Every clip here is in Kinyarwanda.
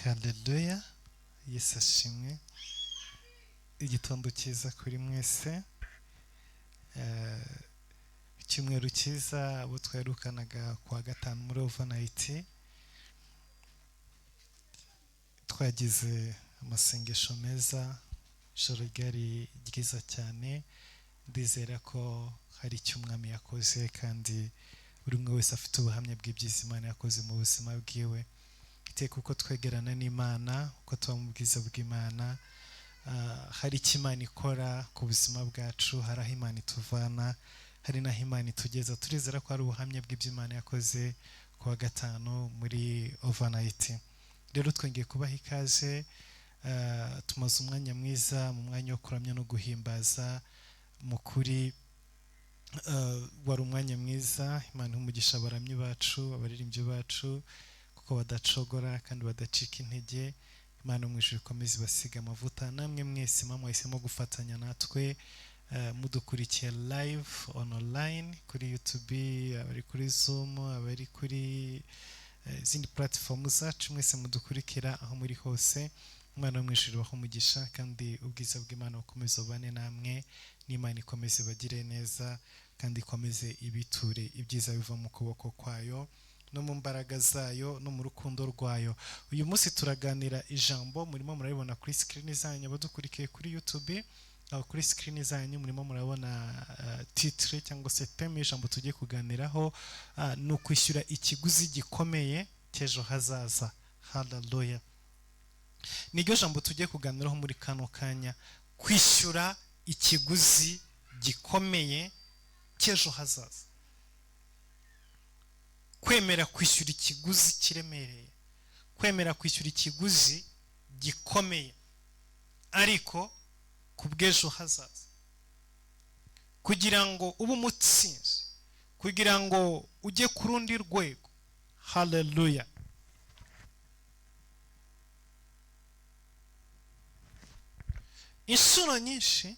Haleluya, Yesu ashimwe. Igitondo cyiza kuri mwese, icyumweru cyiza. Abo twaherukanaga kuwa gatanu muri overnight, twagize amasengesho meza, ijoro ryari ryiza cyane. Ndizera ko hari icyo Umwami yakoze, kandi buri umwe wese afite ubuhamya bw'ibyiza Imana yakoze mu buzima bwiwe. Iteka uko twegerana n'Imana, uko tuba mu bwiza bw'Imana, hari icyo Imana ikora ku buzima bwacu, hari aho Imana ituvana, hari n'aho Imana itugeza. Turizera ko hari ubuhamya bw'ibyo Imana yakoze kuwa gatanu muri overnight. Rero twongeye kubaha ikaze. Tumaze umwanya mwiza mu mwanya wo kuramya no guhimbaza. Mu kuri wari umwanya mwiza. Imana iha umugisha abaramyi bacu, abaririmbyi bacu, kuko badacogora kandi badacika intege. Imana mu ijuru ikomeze ibasiga amavuta. Namwe mwese mwahisemo gufatanya natwe, mudukurikiye live on online kuri YouTube, abari kuri Zoom, abari kuri izindi platform zacu, mwese mudukurikira aho muri hose, Imana yo mu ijuru ibahe umugisha, kandi ubwiza bw'Imana bukomeze bubane namwe, n'Imana ikomeze ibagire neza, kandi ikomeze ibiture ibyiza biva mu kuboko kwayo no mu mbaraga zayo no mu rukundo rwayo. Uyu munsi turaganira ijambo murimo murabibona kuri screen zanyu. Abadukurikiye kuri YouTube, aho kuri screen zanyu murimo murabona titre cyangwa se theme y'ijambo tugiye kuganiraho, ni ukwishyura ikiguzi gikomeye cy'ejo hazaza. Haleluya. Niryo jambo tugiye kuganiraho muri kano kanya, kwishyura ikiguzi gikomeye cy'ejo hazaza. Kwemera kwishyura ikiguzi kiremereye, kwemera kwishyura ikiguzi gikomeye ariko ku bw'ejo hazaza, kugira ngo ube umutsinzi, kugira ngo ujye ku rundi rwego. Haleluya. Inshuro nyinshi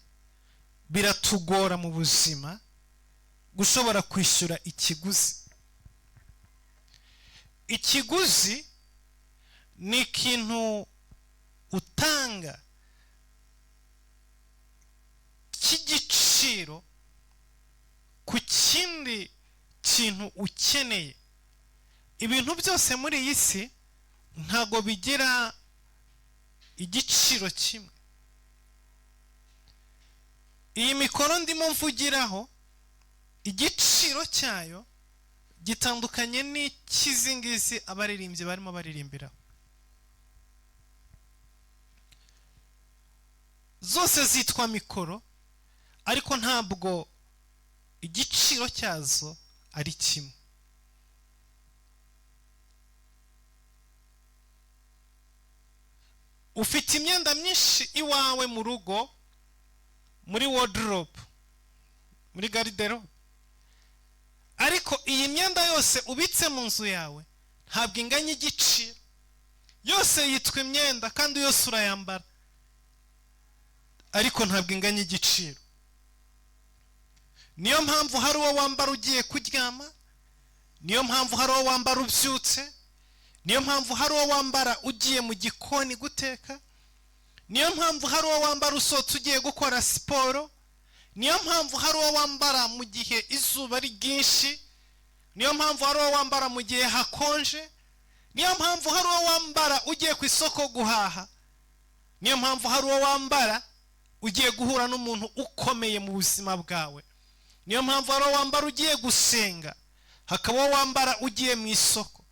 biratugora mu buzima gushobora kwishyura ikiguzi. Ikiguzi ni ikintu utanga cy'igiciro ku kindi kintu ukeneye. Ibintu byose muri iyi si ntago bigira igiciro kimwe. Iyi mikoro ndimo mvugiraho, igiciro cyayo gitandukanye n'icy'izi ngizi abaririmbyi barimo baririmbiraho. Zose zitwa mikoro, ariko ntabwo igiciro cyazo ari kimwe. Ufite imyenda myinshi iwawe mu rugo, muri wardrobe, muri garderobe, ariko iyi myenda yose ubitse mu nzu yawe ntabwo inganya igiciro. Yose yitwa imyenda kandi yose urayambara, ariko ntabwo inganya igiciro. Niyo mpamvu hari uwo wambara ugiye kuryama, niyo mpamvu hari uwo wambara ubyutse, niyo mpamvu hari uwo wambara ugiye mu gikoni guteka, niyo mpamvu hari uwo wambara usohotse ugiye gukora siporo, niyo mpamvu hari uwo wambara mu gihe izuba ari ryinshi, niyo mpamvu hari uwo wambara mu gihe hakonje, niyo mpamvu hari uwo wambara ugiye ku isoko guhaha, niyo mpamvu hari uwo wambara ugiye guhura n'umuntu ukomeye mu buzima bwawe, niyo mpamvu hari uwo wambara ugiye gusenga, hakaba uwo wambara ugiye mu isoko.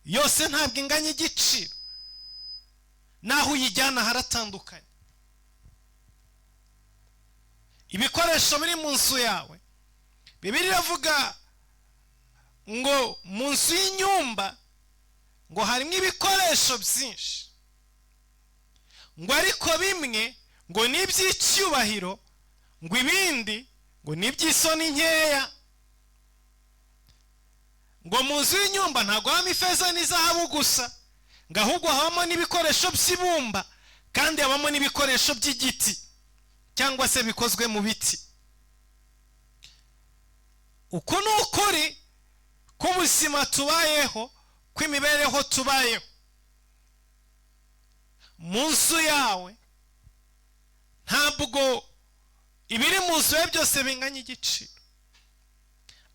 Yose ntabwo inganya igiciro, naho uyijyana haratandukanye. Ibikoresho biri mu nzu yawe, Bibiliya iravuga ngo mu nzu y'inyumba ngo harimo ibikoresho byinshi, ngo ariko bimwe ngo ni iby'icyubahiro, ngo ibindi ngo ni iby'isoni nkeya. Ngo mu nzu y'inyumba ntabwo habamo ifeza n'izahabu gusa, ngo ahubwo habamo n'ibikoresho by'ibumba, kandi habamo n'ibikoresho by'igiti cyangwa se bikozwe mu biti. Uku ni ukuri k'ubuzima tubayeho, kw'imibereho tubayeho. Mu nzu yawe ntabwo ibiri mu nzu yawe byose binganya igiciro.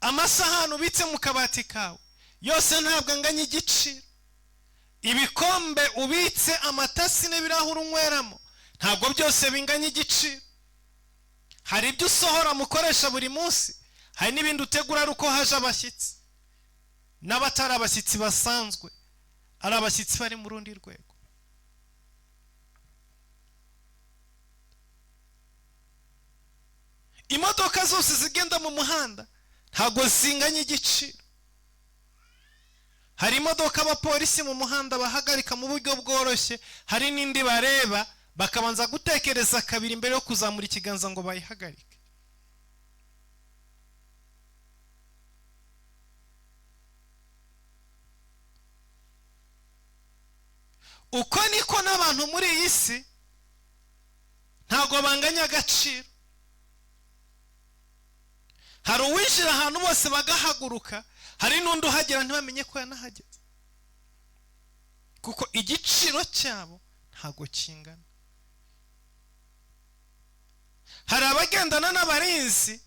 Amasahani ubitse mu kabati kawe yose ntabwo anganya igiciro. Ibikombe ubitse, amatasi n'ibirahuri unyweramo, ntabwo byose binganya igiciro. Hari ibyo usohora mukoresha buri munsi, hari n'ibindi utegura ari uko haje abashyitsi, n'abatari abashyitsi basanzwe, ari abashyitsi bari mu rundi rwego. Imodoka zose zigenda mu muhanda ntabwo zinganya igiciro. Hari imodoka abapolisi mu muhanda bahagarika mu buryo bworoshye, hari n'indi bareba bakabanza gutekereza kabiri mbere yo kuzamura ikiganza ngo bayihagarike. Uko niko n'abantu muri iyi si ntabwo banganya agaciro. Hari uwinjira ahantu bose bagahaguruka, hari n'undi uhagera ntibamenye ko yanahageze, kuko igiciro cyabo ntabwo kingana. Hari abagendana n'abarinzi,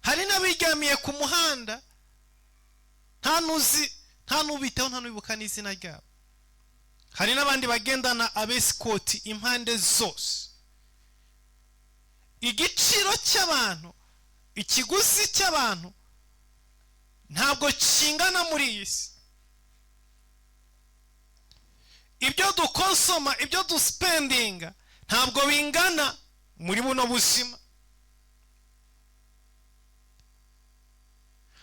hari n'abiryamiye ku muhanda, nta n'uzi, nta n'ubitaho, nta n'ubibuka n'izina ryabo. Hari n'abandi bagendana abesikoti impande zose. Igiciro cy'abantu, ikiguzi cy'abantu ntabwo kingana muri iyi si. Ibyo dukonsoma, ibyo duspendinga ntabwo bingana muri buno buzima.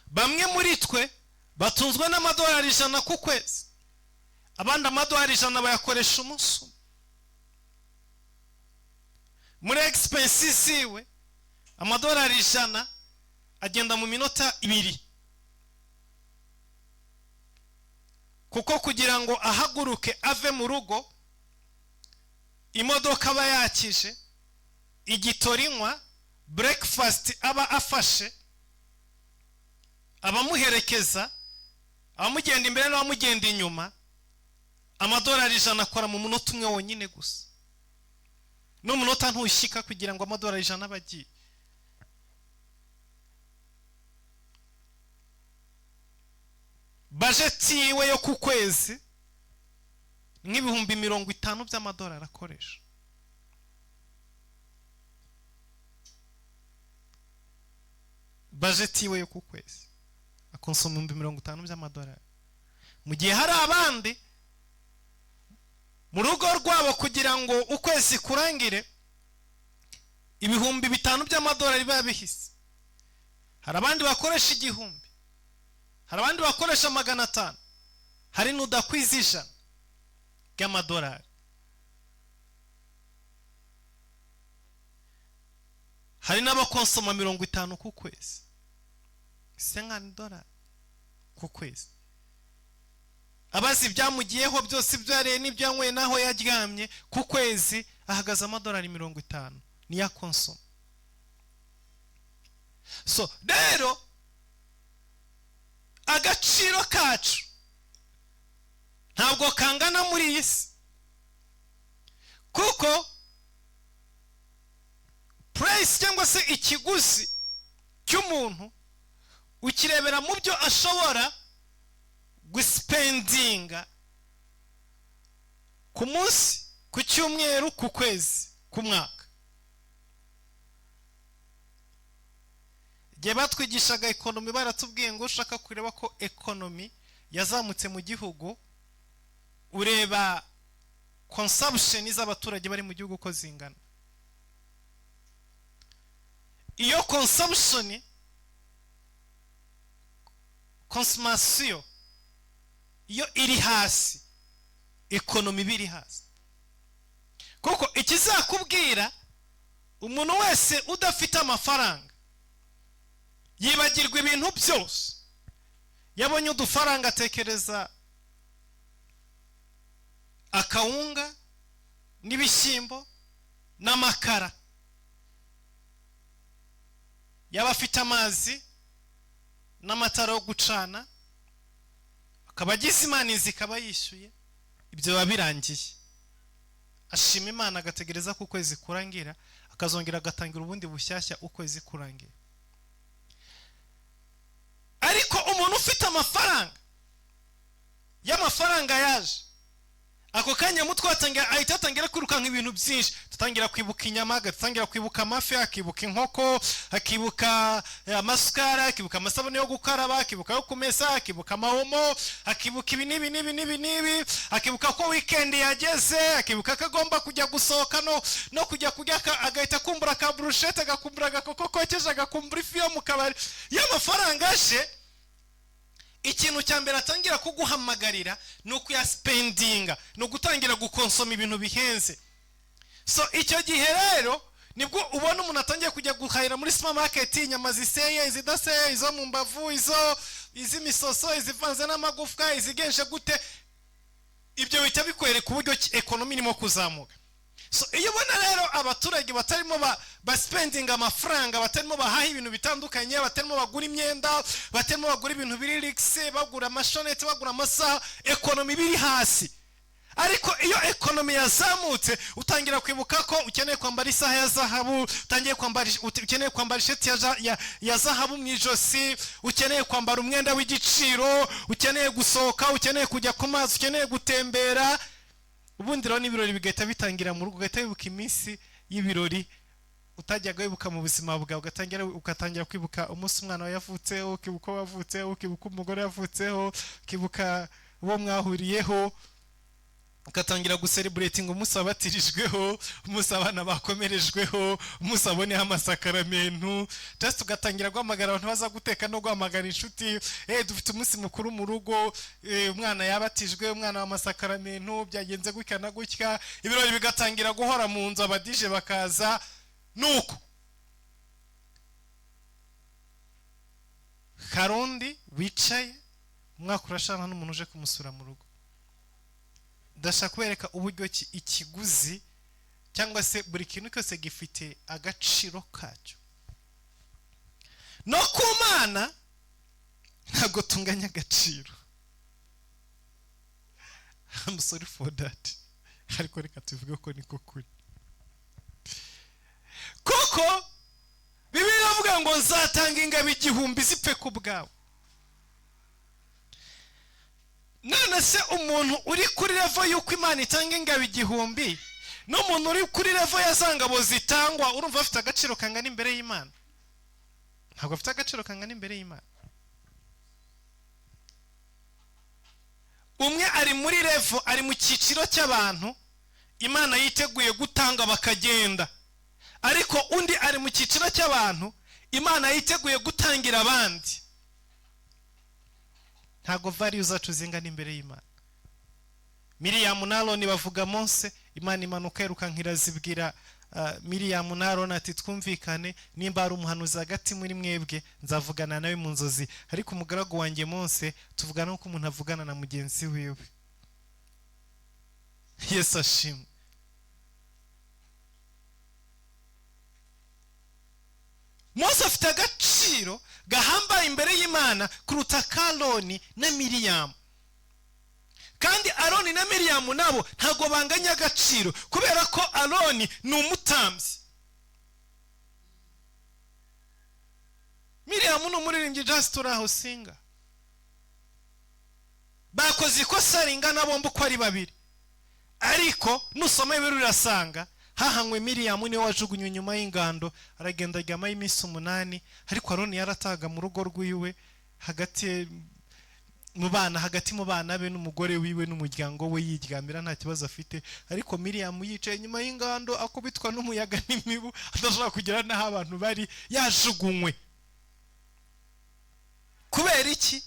Bamwe muri twe batunzwe n'amadolari 100 ku kwezi, abandi amadolari 100 bayakoresha umunsi umwe. Muri expenses ziwe amadolari 100 agenda mu minota 2, kuko kugira ngo ahaguruke ave mu rugo, imodoka aba yakije, igitorinywa, breakfast aba afashe, abamuherekeza, abamugenda imbere n'abamugenda inyuma, amadolari 100 akora mu munota umwe wonyine gusa. N'umunota ntushyika kugira ngo amadolari 100 abe agiye. Bajeti yiwe yo ku kwezi nk'ibihumbi 50 by'amadolari akoresha. Bajeti yiwe yo ku kwezi akonsoma 50,000 by'amadolari, mu gihe hari abandi mu rugo rwabo kugira ngo ukwezi kurangire 5,000 by'amadolari biba bihise. Hari abandi bakoresha 1,000, hari abandi bakoresha 500, hari n'udakwiza 100 ry'amadolari. Hari n'abakonsoma 50 ku kwezi, $50 ku kwezi. Abazi ibyamugiyeho byose, ibyo yariye n'ibyo yanyweye n'aho yaryamye, ku kwezi ahagaze amadolari 50 niyo akonsoma. So rero agaciro kacu ntabwo kangana muri iyi si, kuko price cyangwa se ikiguzi cy'umuntu ukirebera mu byo ashobora guspendinga ku munsi, ku cyumweru, ku kwezi, ku mwaka. Igihe batwigishaga economy baratubwiye ngo ushaka kureba ko economy yazamutse mu gihugu, ureba consumption z'abaturage bari mu gihugu uko zingana. Iyo consumption, consommation iyo iri hasi, economy iba iri hasi. Kuko ikizakubwira, umuntu wese udafite amafaranga yibagirwa ibintu byose. Yabonye udufaranga atekereza akawunga n'ibishyimbo n'amakara, yaba afite amazi n'amatara yo gucana, akaba agize Imana inzu ikaba yishyuye, ibyo biba birangiye. Ashima Imana, agategereza ko ukwezi kurangira, akazongera agatangira ubundi bushyashya ukwezi kurangira. Ariko umuntu ufite amafaranga, y'amafaranga yaje ako kanya, mutwe atangira, ahita atangira kwirukanka ibintu byinshi. Tutangira kwibuka inyama, agatangira kwibuka amafi, akibuka inkoko, akibuka amasukari, akibuka amasabune yo gukaraba, akibuka yo kumesa, akibuka amawomo, akibuka ibi n'ibi n'ibi n'ibi n'ibi, akibuka ko weekend yageze, akibuka ko agomba kujya gusohoka no kujya kurya, agahita akumbura ka brochette, agakumbura agakoko kokeje, agakumbura ifi yo mu kabari. Iyo amafaranga aje, ikintu cya mbere atangira kuguhamagarira ni ukuyaspendinga, ni ugutangira gukonsoma ibintu bihenze. So icyo gihe rero nibwo ubona umuntu atangiye kujya guhahira muri supermarket inyama ziseye, izidaseye, izo mu mbavu, izo iz'imisoso, izivanze n'amagufwa, izigenje gute. Ibyo bihita bikwereka uburyo ki economy irimo kuzamuka. So iyo ubona rero abaturage batarimo baspendinga amafaranga, batarimo bahaha ibintu bitandukanye, batarimo bagura imyenda, batarimo bagura ibintu biri luxe, bagura amashanete, bagura amasaha, economy biri hasi. Ariko iyo economy yazamutse, utangira kwibuka ko ukeneye kwambara isaha ya zahabu, utangiye kwambara, ukeneye kwambara isheti ya zahabu mu ijosi, ukeneye kwambara umwenda w'igiciro, ukeneye gusohoka, ukeneye kujya ku mazi, ukeneye gutembera. Ubundi rero n'ibirori bigahita bitangira mu rugo, ugahita wibuka iminsi y'ibirori utajyaga wibuka mu buzima bwawe, ugatangira kwibuka umunsi umwana wawe yavutseho, ukibuka uwo wavutseho, ukibuka umugore yavutseho, ukibuka uwo mwahuriyeho, ugatangira gucelebratinga umunsi wabatirijweho, umunsi abana bakomerejweho, umunsi waboneyeho amasakaramentu. Just ugatangira guhamagara abantu baza guteka no guhamagara inshuti: "Dufite umunsi mukuru mu rugo, umwana yabatijwe, umwana w'amasakaramentu, byagenze gutya na gutya." Ibirori bigatangira guhora mu nzu, aba DJ bakaza. Nuko hari undi wicaye umwaka urashana n'umuntu uje kumusura mu rugo. Ndashaka kubereka uburyo ki ikiguzi cyangwa se buri kintu cyose gifite agaciro kacyo. No ku Mana ntabwo tunganya agaciro. I'm sorry for that, ariko reka tuvuge ko niko kuri, kuko Bibiliya iravuga ngo: "Nzatanga ingabo 1000 zipfe ku bwawe." None se umuntu uri kuri level y'uko Imana itanga ingabo 1000 n'umuntu uri kuri level ya za ngabo zitangwa, urumva afite agaciro kangana imbere y'Imana? Ntabwo afite agaciro kangana imbere y'Imana. Umwe ari muri level, ari mu cyiciro cy'abantu Imana yiteguye gutanga bakagenda, ariko undi ari mu cyiciro cy'abantu Imana yiteguye gutangira abandi. Ntabwo value zacu zingana imbere y'Imana. Miriyamu na Aroni bavuga Mose, Imana imanuka yirukanka irazibwira Miriyamu na Aroni ati: "Twumvikane, nimba hari umuhanuzi hagati muri mwebwe, nzavugana nawe mu nzozi, ariko umugaragu wanjye Mose tuvugana nk'uko umuntu avugana na mugenzi wiwe." Yesu ashimwe. Mose afite agaciro gahambaye imbere y'Imana kuruta Aroni na Miriyamu. Kandi Aroni na Miriyamu nabo ntabwo banganya agaciro, kubera ko Aroni ni umutambyi, Miriyamu ni umuririmbyi, just uri aho singer. Bakoze ikosa ringana bombi uko ari babiri, ariko nusoma Bibiliya urasanga hahanywe Miriyamu, niwe wajugunywe inyuma y'ingando, aragenda aryamayo iminsi 8. Ariko Aroni yarataga mu rugo rwiwe, hagati mu bana, hagati mu bana be n'umugore wiwe n'umuryango we, yiryamira nta kibazo afite. Ariko Miriyamu yicaye inyuma y'ingando, akubitwa n'umuyaga n'imibu, adashobora kugera n'aho abantu bari, yajugunywe. Kubera iki?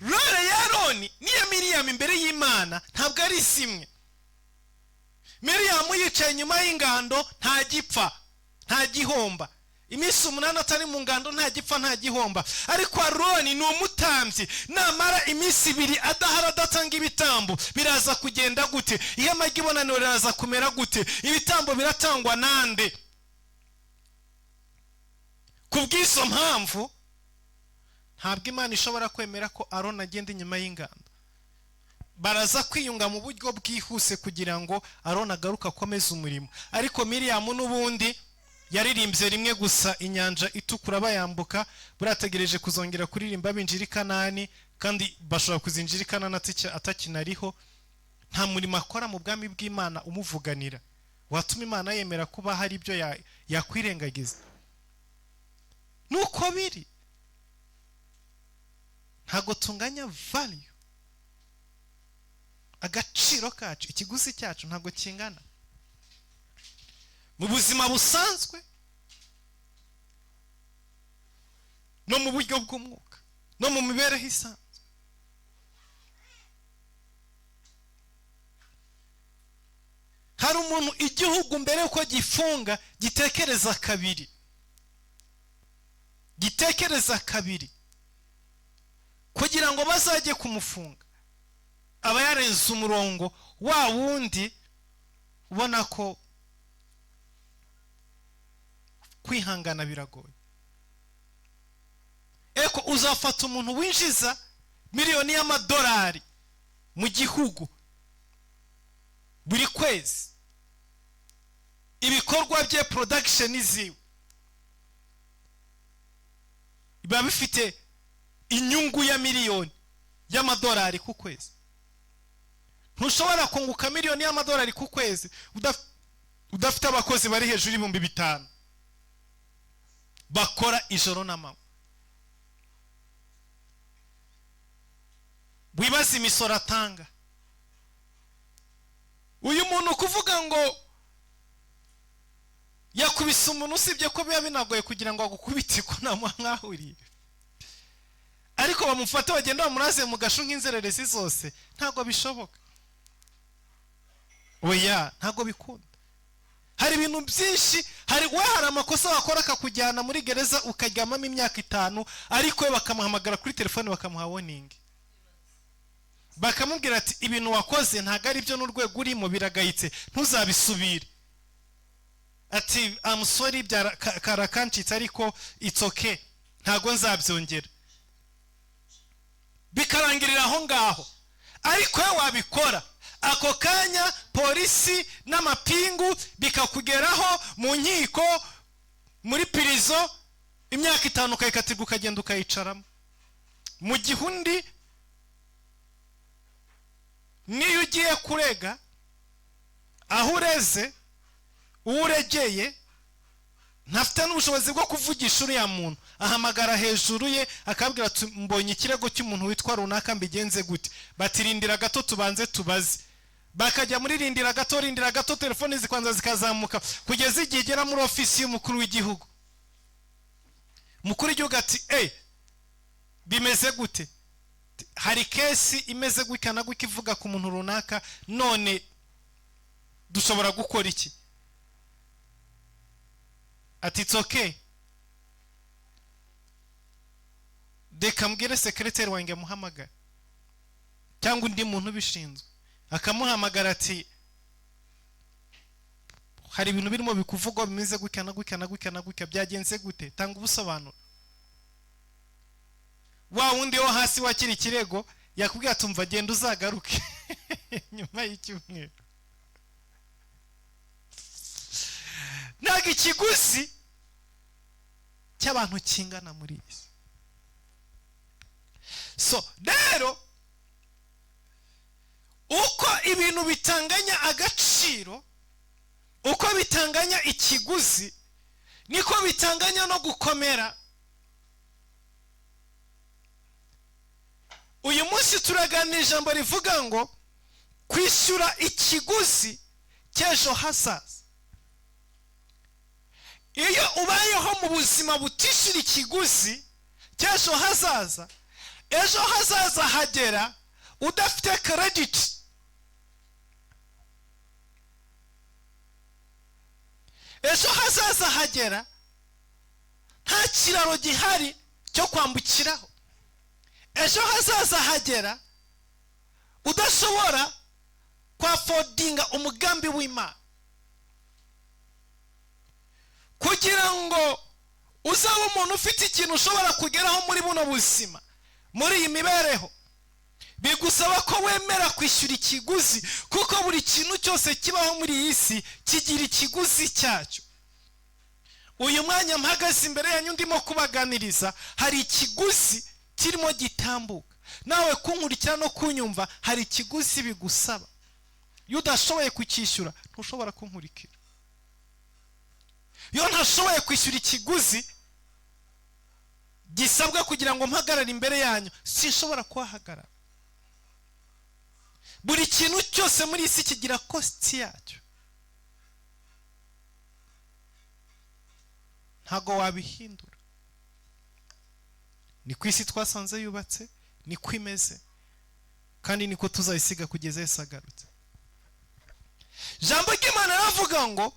Role ya Aroni n'iya Miriyamu imbere y'Imana ntabwo ari zimwe. Miriyamu yicaye inyuma y'ingando, nta gipfa, nta gihomba, iminsi 8 atari mu ngando, nta gipfa, nta gihomba. Ariko Aroni ni umutambyi, namara iminsi 2 adahara, adatanga ibitambo, biraza kugenda gute? Ihema ry'ibonaniro riraza kumera gute? Ibitambo biratangwa nande? Ku bw'izo mpamvu ntabwo Imana ishobora kwemera ko Aroni agenda inyuma y'ingando. Baraza kwiyunga mu buryo bwihuse kugira ngo Aroni agaruke akomeze umurimo. Ariko Miriyamu n'ubundi yaririmbye rimwe gusa Inyanja Itukura bayambuka, burategereje kuzongera kuririmba binjira i Kanani, kandi bashobora kuzinjira i Kanani atakinariho. Nta murimo akora mu bwami bw'Imana umuvuganira watuma Imana yemera kuba hari ibyo yakwirengagiza. Nuko biri, ntabwo tunganya value, agaciro kacu, ikiguzi cyacu ntabwo kingana mu buzima busanzwe no mu buryo bw'umwuka no mu mibereho isanzwe. Hari umuntu igihugu mbere yuko gifunga gitekereza kabiri, gitekereza kabiri kugira ngo bazajye kumufunga, aba yarenze umurongo wa wundi ubona ko kwihangana biragoye. Eko uzafata umuntu winjiza miliyoni y'amadolari mu gihugu buri kwezi, ibikorwa bye, production ziwe biba bifite inyungu ya miliyoni y'amadolari ku kwezi. Ntushobora kunguka miliyoni y'amadolari ku kwezi udafite abakozi bari hejuru y'5,000 bakora ijoro n'amanywa. Wibaze imisoro atanga. Uyu muntu kuvuga ngo yakubise umuntu, usibye ko biba binagoye kugira ngo agukubite ko nta mwahuriye, ariko bamufate bagenda bamuraze mu gashu nk'inzererezi zose, ntabwo bishoboka. Oya, ntabwo bikunda. Hari ibintu byinshi, hari amakosa wakora akakujyana muri gereza ukaryamamo imyaka 5, ariko we bakamuhamagara kuri telefone bakamuha warning, bakamubwira ati ibintu wakoze ntabwo ari byo, n'urwego urimo biragayitse, ntuzabisubire. Ati I'm sorry, karakancitse, ariko it's okay, ntabwo nzabyongera. Bikarangirira aho ngaho. Ariko we wabikora ako kanya polisi n'amapingu bikakugeraho mu nkiko, muri pirizo, imyaka 5 ukayikatirwa ukagenda ukayicaramo. Mu gihe undi niyo ugiye kurega, aho ureze uregeye ntafite n'ubushobozi bwo kuvugisha uriya muntu, ahamagara hejuru ye akabwira ati mbonye ikirego cy'umuntu witwa runaka, mbigenze gute? Batirindira gato tubanze tubaze. Bakajya muri rindira gato, rindira gato, telefoni zikwanza zikazamuka kugeza igihe igera muri ofisi y'umukuru w'igihugu. Umukuru w'igihugu ati bimeze gute? Hari kesi imeze gutya na gutya ivuga ku muntu runaka, none dushobora gukora iki? Ati it's okay, reka mbwire sekreteri wanjye amuhamagara, cyangwa undi muntu ubishinzwe akamuhamagara ati hari ibintu birimo bikuvugwa bimeze gutya na gutya na gutya na gutya, byagenze gute? Tanga ubusobanuro. Wa wundi wo hasi wakira ikirego yakubwira ati umva genda uzagaruke nyuma y'icyumweru. Ntabwo ikiguzi cy'abantu kingana muri iyi si. So rero uko ibintu bitanganya agaciro, uko bitanganya ikiguzi, niko bitanganya no gukomera. Uyu munsi turaganira ijambo rivuga ngo kwishyura ikiguzi cy'ejo hazaza. Iyo ubayeho mu buzima butishyura ikiguzi cy'ejo hazaza, ejo hazaza hagera udafite credit. Ejo hazaza hagera nta kiraro gihari cyo kwambukiraho. Ejo hazaza hagera udashobora kwafodinga umugambi w'Imana. Kugira ngo uzabe umuntu ufite ikintu ushobora kugeraho muri buno buzima, muri iyi mibereho, Bigusaba ko wemera kwishyura ikiguzi, kuko buri kintu cyose kibaho muri iyi si kigira ikiguzi cyacyo. Uyu mwanya mpagaze imbere yanyu ndimo kubaganiriza, hari ikiguzi kirimo gitambuka. Nawe kunkurikira no kunyumva, hari ikiguzi bigusaba. Iyo udashoboye kucyishyura, ntushobora kunkurikira. Iyo ntashoboye kwishyura ikiguzi gisabwa kugira ngo mpagarare imbere yanyu, sinshobora kuhahagarara. Buri kintu cyose muri iyi si kigira cost yacyo, ntago wabihindura. Ni ku isi twasanze yubatse, niko imeze, kandi niko tuzayisiga kugeza Yesu agarutse. Ijambo ry'Imana riravuga ngo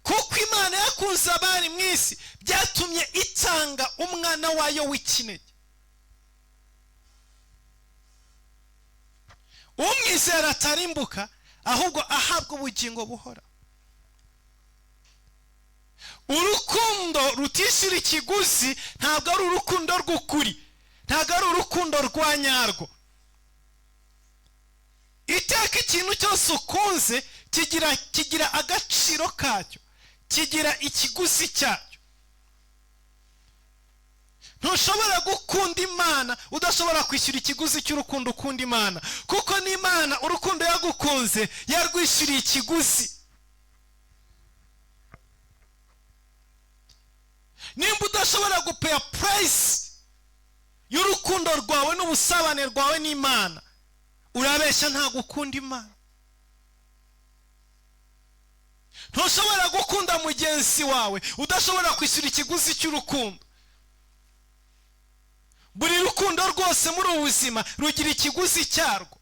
kuko Imana yakunze abari mu isi, byatumye itanga umwana wayo w'ikinege. Umwizera atarimbuka, ahubwo ahabwa ubugingo buhora. Urukundo rutishyura ikiguzi ntabwo ari urukundo rw'ukuri, ntabwo ari urukundo rwa nyarwo. Iteka ikintu cyose ukunze kigira agaciro kacyo, kigira ikiguzi cyacyo. Ntushobora gukunda Imana udashobora kwishyura ikiguzi cy'urukundo ukunda Imana, kuko n'Imana urukundo yagukunze yarwishyuriye ikiguzi. Nimba udashobora gupeya price y'urukundo rwawe n'ubusabane rwawe n'Imana, urabeshya, ntabwo ukunda Imana. Ntushobora gukunda mugenzi wawe udashobora kwishyura ikiguzi cy'urukundo. Buri rukundo rwose muri ubu buzima rugira ikiguzi cyarwo.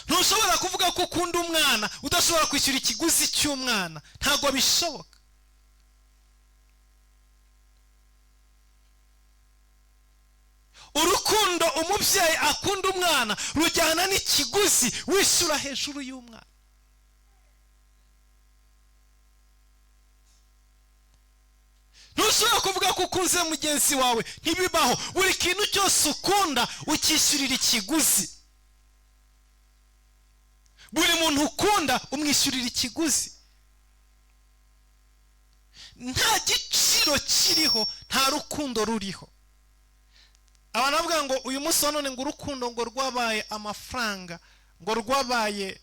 Ntushobora kuvuga ko ukunda umwana udashobora kwishyura ikiguzi cy'umwana, ntabwo bishoboka. Urukundo umubyeyi akunda umwana rujyana n'ikiguzi wishyura hejuru y'umwana. Ntushobora kuvuga ko ukunze mugenzi wawe, ntibibaho. Buri kintu cyose ukunda ukishyurira ikiguzi. Buri muntu ukunda umwishyurira ikiguzi. Nta giciro kiriho, nta rukundo ruriho. Abantu bavuga ngo uyu munsi wa none ngo urukundo ngo rwabaye amafaranga, ngo rwabaye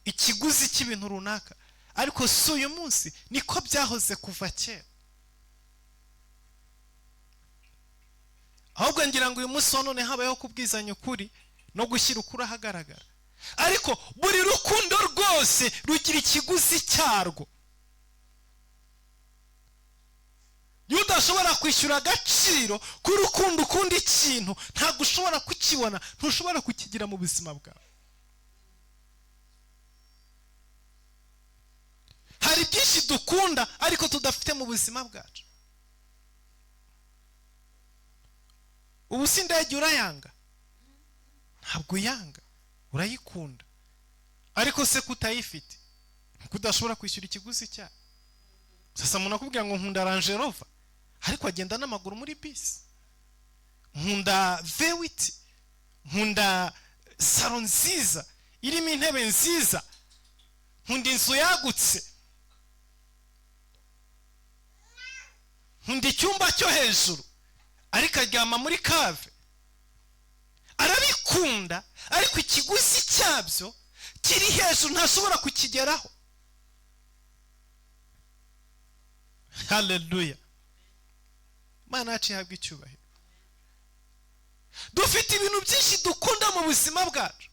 ikiguzi cy'ibintu runaka, ariko si uyu munsi, niko byahoze kuva kera. Ahubwo ngira ngo uyu munsi wa none habayeho kubwizanya ukuri no gushyira ukuri ahagaragara. Ariko buri rukundo rwose rugira ikiguzi cyarwo. Iyo udashobora kwishyura agaciro k'urukundo ukunda ikintu, ntabwo ushobora kukibona, ntushobora kukigira mu buzima bwawe. Hari byinshi dukunda ariko tudafite mu buzima bwacu. Ubu si indege urayanga? Ntabwo uyanga, urayikunda, ariko se kutayifite, kudashobora kwishyura ikiguzi cyayo. Sasa umuntu akubwira ngo nkunda Range Rover, ariko agenda n'amaguru muri bisi. Nkunda V8, nkunda salo nziza irimo intebe nziza, nkunda inzu yagutse, nkunda icyumba cyo hejuru, ariko aryama muri cave. Arabikunda, ariko ikiguzi cyabyo kiri hejuru, ntashobora kukigeraho. Haleluya, Imana yacu ihabwa icyubahiro. Dufite ibintu byinshi dukunda mu buzima bwacu.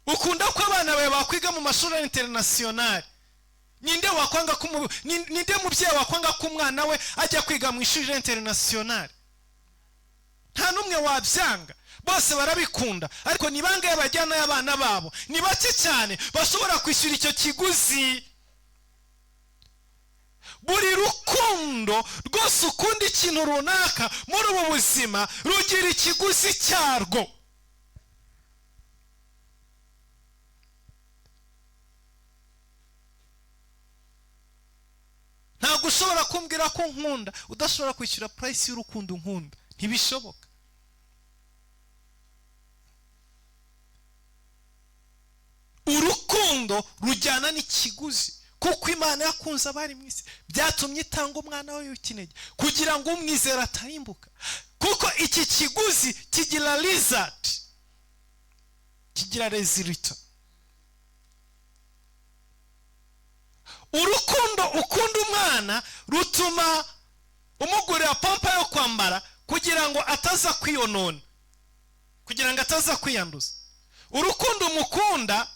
Ukunda ko abana bawe bakwiga mu mashuri international. Ninde wakwanga ko ninde mubyeyi wakwanga ko umwana we ajya kwiga mu ishuri international? Nta n'umwe wabyanga, bose barabikunda, ariko ni bangahe bajyana abana babo? Ni bake cyane bashobora kwishyura icyo kiguzi. Buri rukundo rwose ukunda ikintu runaka muri ubu buzima rugira ikiguzi cyarwo. Ntabwo ushobora kumbwira ko nkunda udashobora kwishyura price y'urukundo unkunda. Ntibishoboka. Urukundo rujyana n'ikiguzi, kuko Imana yakunze abari mu isi, byatumye itanga umwana we w'ikinege kugira ngo umwizera atarimbuka. Kuko iki kiguzi kigira result, kigira result. Urukundo ukunda umwana rutuma umugurira pompa yo kwambara kugira ngo ataza kwiyonona, kugira ngo ataza kwiyanduza. Urukundo umukunda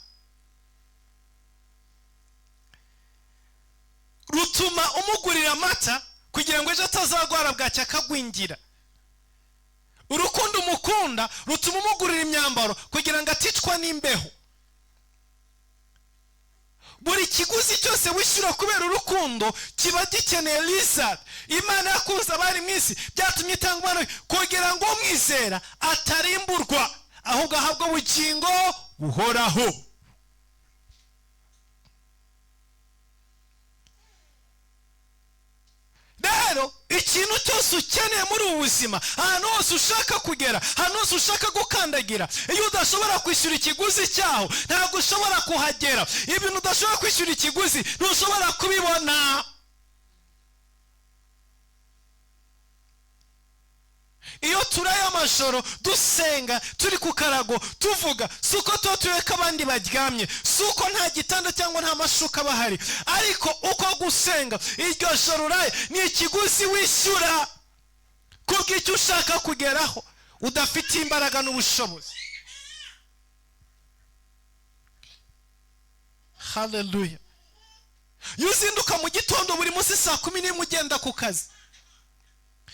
rutuma umugurira amata kugira ngo ejo atazagwara bwacya akagwingira. Urukundo umukunda rutuma umugurira imyambaro kugira ngo aticwa n'imbeho. Buri kiguzi cyose wishyura kubera urukundo kiba gikeneye result. Imana yakunze abari mu isi, byatumye itanga umwana kugira ngo umwizera atarimburwa, ahubwo ahabwe ubugingo buhoraho. Rero ikintu cyose ukeneye muri ubu buzima, ahantu hose ushaka kugera, ahantu hose ushaka gukandagira, iyo udashobora kwishyura ikiguzi cyaho ntabwo ushobora kuhagera. Ibintu udashobora kwishyura ikiguzi ntushobora kubibona. Iyo turaye amajoro dusenga turi ku karago tuvuga, si uko tuba tureka abandi baryamye, si uko nta gitanda cyangwa nta mashuka bahari, ariko uko gusenga iryo joro uraye ni ikiguzi wishyura kubw'icyo ushaka kugeraho udafite imbaraga n'ubushobozi. Haleluya. Iyo uzinduka mu gitondo buri munsi 11:00 ugenda ku kazi,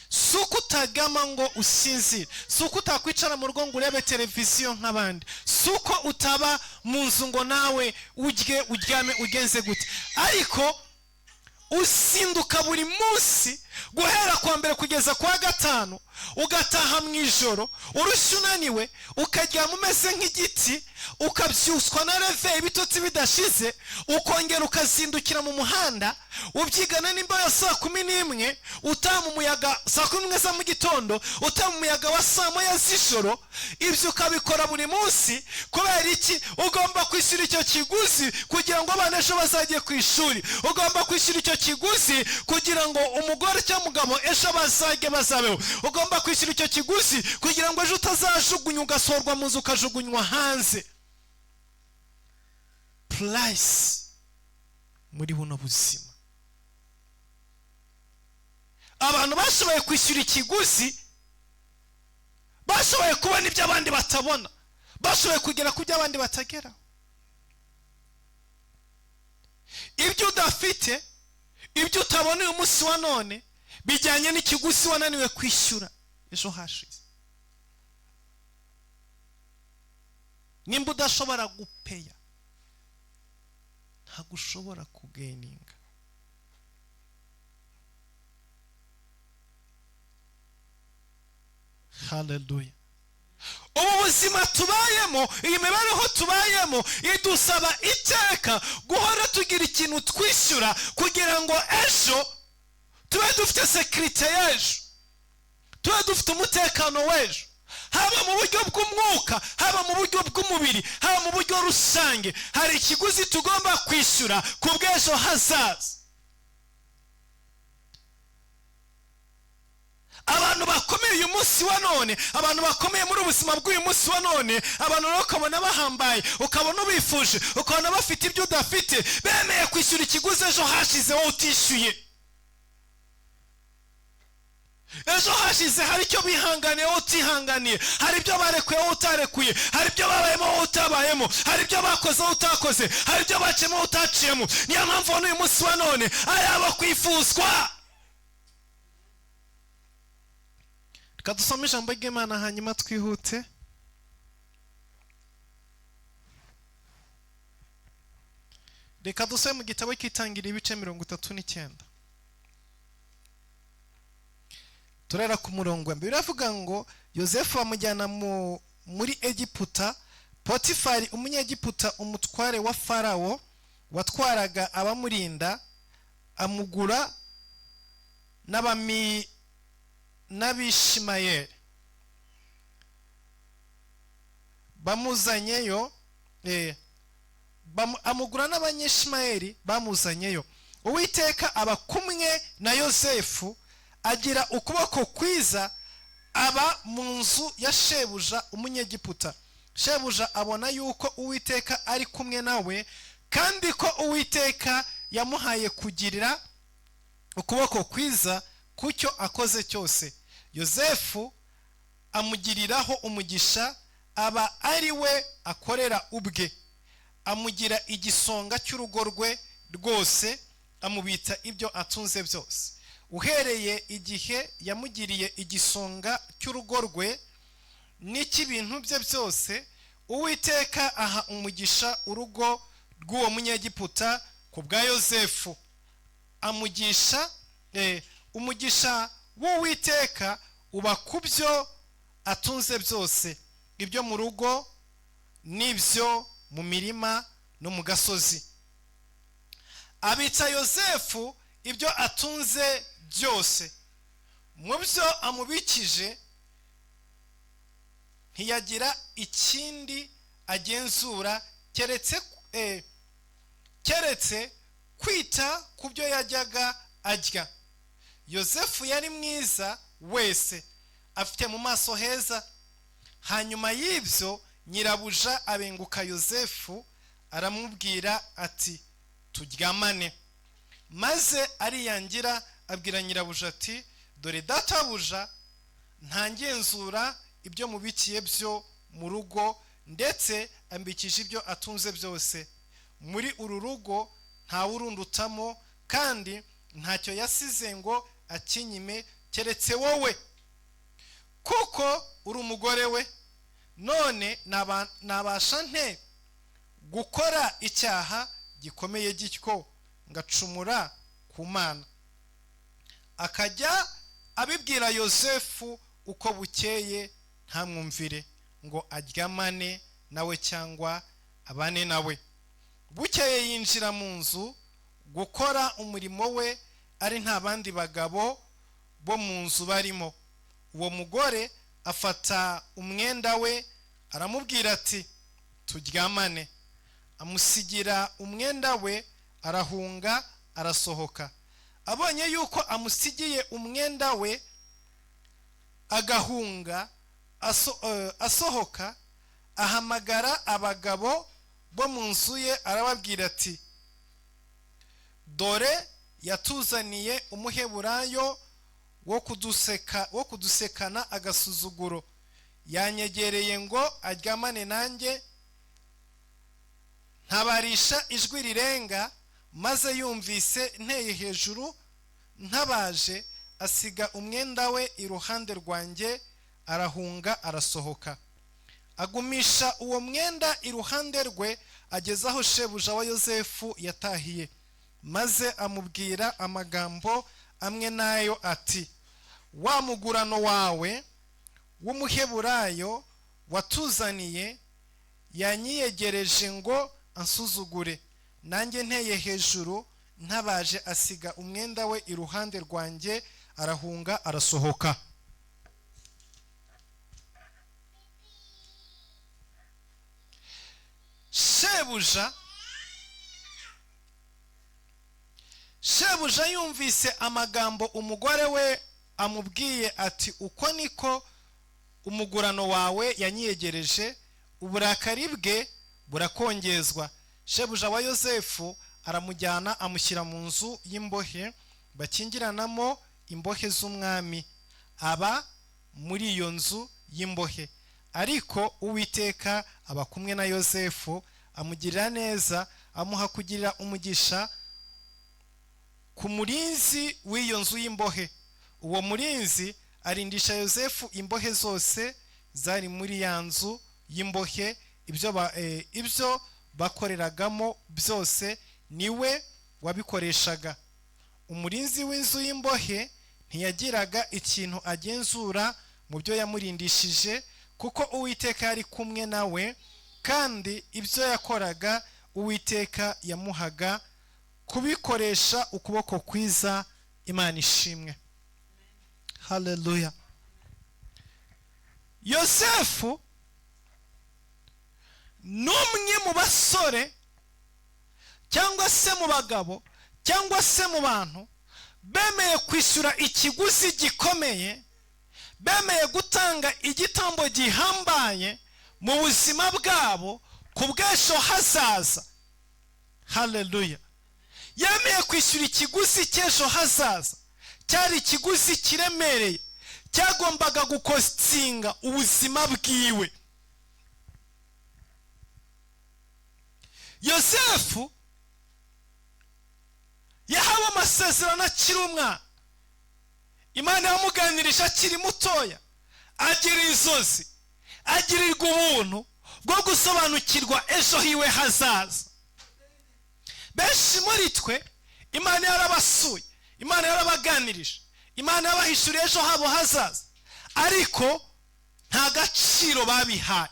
si uko utagama ngo usinzire, si uko utakwicara mu rugo ngo urebe televiziyo nk'abandi, si uko utaba mu nzu ngo nawe urye uryame ugenze gute, ariko uzinduka buri munsi guhera kuwa mbere kugeza kuwa gatanu, ugataha mu ijoro urushye unaniwe, ukaryama umeze nk'igiti, ukabyuswa na reve ibitotsi bidashize, ukongera ukazindukira mu muhanda ubyigana n'imbeho ya 11:00, utaha mu muyaga 11:00 za mu gitondo, utaha mu muyaga wa 1:00 z'ijoro. Ibyo ukabikora buri munsi kubera iki? Ugomba kwishyura icyo kiguzi kugira ngo abana ejo bazajye ku ishuri. Ugomba kwishyura icyo kiguzi kugira ngo umugore cyangwa umugabo ejo bazajye bazabeho. Ugomba kwishyura icyo kiguzi kugira ngo ejo utazajugunywa ugasohorwa mu nzu ukajugunywa hanze. Price muri buno buzima, abantu bashoboye kwishyura ikiguzi, bashoboye kubona ibyo abandi batabona, bashoboye kugera ku byo abandi batageraho. Ibyo udafite, ibyo utabona uyu munsi wa none, bijyanye n'ikiguzi wananiwe kwishyura ejo hashize. Nimba udashobora gupeya, ntabwo ushobora kugeninga. Haleluya. Ubu buzima tubayemo, iyi mibereho tubayemo, idusaba iteka guhora tugira ikintu twishyura kugira ngo ejo tube dufite sekirite y'ejo, tube dufite umutekano w'ejo, haba mu buryo bw'umwuka, haba mu buryo bw'umubiri, haba mu buryo rusange. Hari ikiguzi tugomba kwishyura ku bw'ejo hazaza. Abantu bakomeye uyu munsi wa none, abantu bakomeye muri ubuzima bw'uyu munsi wa none, abantu rero ukabona bahambaye, ukabona ubifuje, ukabona bafite ibyo udafite, bemeye kwishyura ikiguzi ejo hashize wowe utishyuye. Ejo hashize hari icyo bihanganiye wowe utihanganiye, hari ibyo barekuye wowe utarekuye, hari ibyo babayemo wowe utabayemo, hari ibyo bakoze wowe utakoze, hari ibyo baciyemo wowe utaciyemo. Niyo mpamvu uyu munsi wa none ari abo kwifuzwa. Reka dusome ijambo ry'Imana hanyuma twihute. Reka dusome mu gitabo cy'Itangiriro ibice 39, turera ku murongo wa mbere. Biravuga ngo Yosefu bamujyana muri Egiputa. Potifari umunyegiputa, umutware wa Farawo watwaraga abamurinda, amugura n'Abishimayeli bamuzanyeyo, amugura n'Abanyishimayeli bamuzanyeyo. Uwiteka aba kumwe na Yosefu, agira ukuboko kwiza, aba mu nzu ya shebuja Umunyegiputa. Shebuja abona yuko Uwiteka ari kumwe nawe, kandi ko Uwiteka yamuhaye kugirira ukuboko kwiza ku cyo akoze cyose. Yosefu amugiriraho umugisha, aba ari we akorera ubwe, amugira igisonga cy'urugo rwe rwose, amubitsa ibyo atunze byose. Uhereye igihe yamugiriye igisonga cy'urugo rwe n'icy'ibintu bye byose, Uwiteka aha umugisha urugo rw'uwo Munyegiputa ku bwa Yosefu. Amugisha, umugisha w'Uwiteka uba ku byo atunze byose, ibyo mu rugo n'ibyo mu mirima no mu gasozi. Abitsa Yosefu ibyo atunze byose. Mu byo amubikije ntiyagira ikindi agenzura keretse kwita ku byo yajyaga arya. Yosefu yari mwiza wese, afite mu maso heza. Hanyuma y'ibyo nyirabuja abenguka Yosefu, aramubwira ati: "Turyamane." Maze ariyangira, abwira nyirabuja ati: "Dore databuja ntangenzura ibyo mubikiye byo mu rugo, ndetse ambikije ibyo atunze byose. Muri uru rugo ntawurundutamo, kandi ntacyo yasize ngo akinyime keretse wowe, kuko uri umugore we. None nabasha nte gukora icyaha gikomeye gityo, ngacumura ku Mana?" Akajya abibwira Yosefu uko bukeye, ntamwumvire ngo aryamane nawe cyangwa abane nawe. Bukeye yinjira mu nzu gukora umurimo we, ari nta bandi bagabo bo mu nzu barimo. Uwo mugore afata umwenda we, aramubwira ati: "Turyamane." Amusigira umwenda we, arahunga, arasohoka. Abonye yuko amusigiye umwenda we agahunga, asohoka, ahamagara abagabo bo mu nzu ye, arababwira ati: "Dore yatuzaniye Umuheburayo wo kudusekana agasuzuguro. Yanyegereye ngo aryamane nanjye, ntabarisha ijwi rirenga, maze yumvise nteye hejuru ntabaje, asiga umwenda we iruhande rwanjye, arahunga, arasohoka." Agumisha uwo mwenda iruhande rwe, ageze aho shebuja wa Yosefu yatahiye, maze amubwira amagambo amwe n'ayo, ati: "Wa mugurano wawe w'Umuheburayo watuzaniye yanyiyegereje ngo ansuzugure. Nanjye nteye hejuru ntabaje, asiga umwenda we iruhande rwanjye, arahunga, arasohoka." Shebuja yumvise amagambo umugore we amubwiye, ati: "Uko niko umugurano wawe yanyiyegereje," uburakari bwe burakongezwa. Shebuja wa Yosefu aramujyana, amushyira mu nzu y'imbohe bakingiranamo imbohe z'umwami, aba muri iyo nzu y'imbohe. Ariko Uwiteka aba kumwe na Yosefu, amugirira neza, amuha kugirira umugisha ku murinzi w'iyo nzu y'imbohe. Uwo murinzi arindisha Yosefu imbohe zose zari muri ya nzu y'imbohe, ibyo bakoreragamo byose niwe wabikoreshaga. Umurinzi w'inzu y'imbohe ntiyagiraga ikintu agenzura mu byo yamurindishije, kuko Uwiteka yari kumwe nawe, kandi ibyo yakoraga Uwiteka yamuhaga kubikoresha ukuboko kwiza. Imana ishimwe. Haleluya. Yosefu ni umwe mu basore cyangwa se mu bagabo cyangwa se mu bantu bemeye kwishyura ikiguzi gikomeye, bemeye gutanga igitambo gihambaye mu buzima bwabo ku bw'ejo hazaza. Haleluya. Yemeye kwishyura ikiguzi cy'ejo hazaza, cyari ikiguzi kiremereye cyagombaga gukostinga ubuzima bwiwe. Yosefu yahawe amasezerano akiri umwana. Imana yamuganirije akiri mutoya, agira inzozi, agirirwa ubuntu bwo gusobanukirwa ejo hiwe hazaza. Benshi muri twe Imana yarabasuye, Imana yarabaganirije, Imana yabahishuriye ejo habo hazaza, ariko nta gaciro babihaye,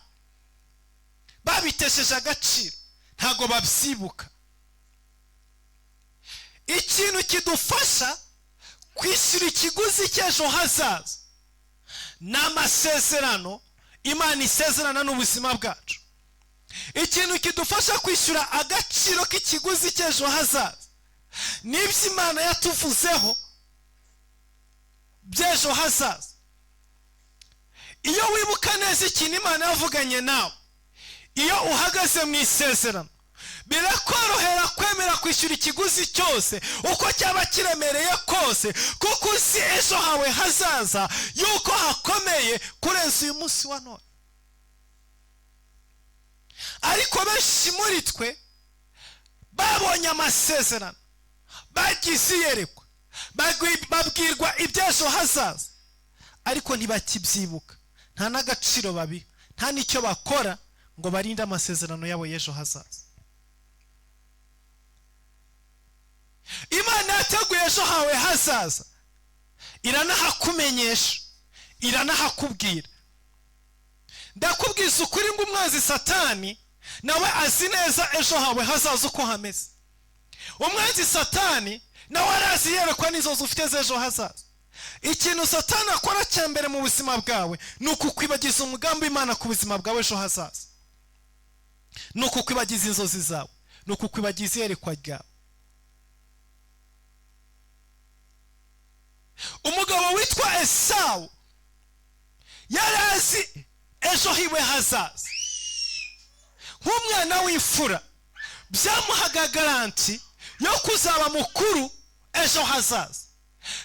babitesheje agaciro, ntago babyibuka. Ikintu kidufasha kwishyura ikiguzi cy'ejo hazaza ni amasezerano Imana isezerana n'ubuzima bwacu. Ikintu kidufasha kwishyura agaciro k'ikiguzi cy'ejo hazaza n'ibyo Imana yatuvuzeho by'ejo hazaza. Iyo wibuka neza ikintu Imana yavuganye nawe, iyo uhagaze mu isezerano, birakorohera kwemera kwishyura ikiguzi cyose uko cyaba kiremereye kose, kuko uzi ejo hawe hazaza yuko hakomeye kurenza uyu munsi wa none. Ariko benshi muri twe babonye amasezerano, bagize iyerekwa, babwirwa iby'ejo hazaza, ariko ntibakibyibuka, nta n'agaciro babiha, nta n'icyo bakora ngo barinde amasezerano yabo y'ejo hazaza. Imana yateguye ejo hawe hazaza, iranahakumenyesha, iranahakubwira. Ndakubwiza ukuri ngo umwanzi Satani nawe azi neza ejo hawe hazaza uko hameze. Umwanzi Satani nawe arazi yerekwa n'inzozi ufite z'ejo hazaza. Ikintu Satani akora cya mbere mu buzima bwawe ni ukukwibagiza umugambi w'Imana ku buzima bwawe ejo hazaza, ni ukukwibagiza inzozi zawe, ni ukukwibagiza iyerekwa ryawe. Umugabo witwa Esawu yari azi ejo hiwe hazaza. Nk'umwana w'imfura byamuhaga garanti yo kuzaba mukuru ejo hazaza,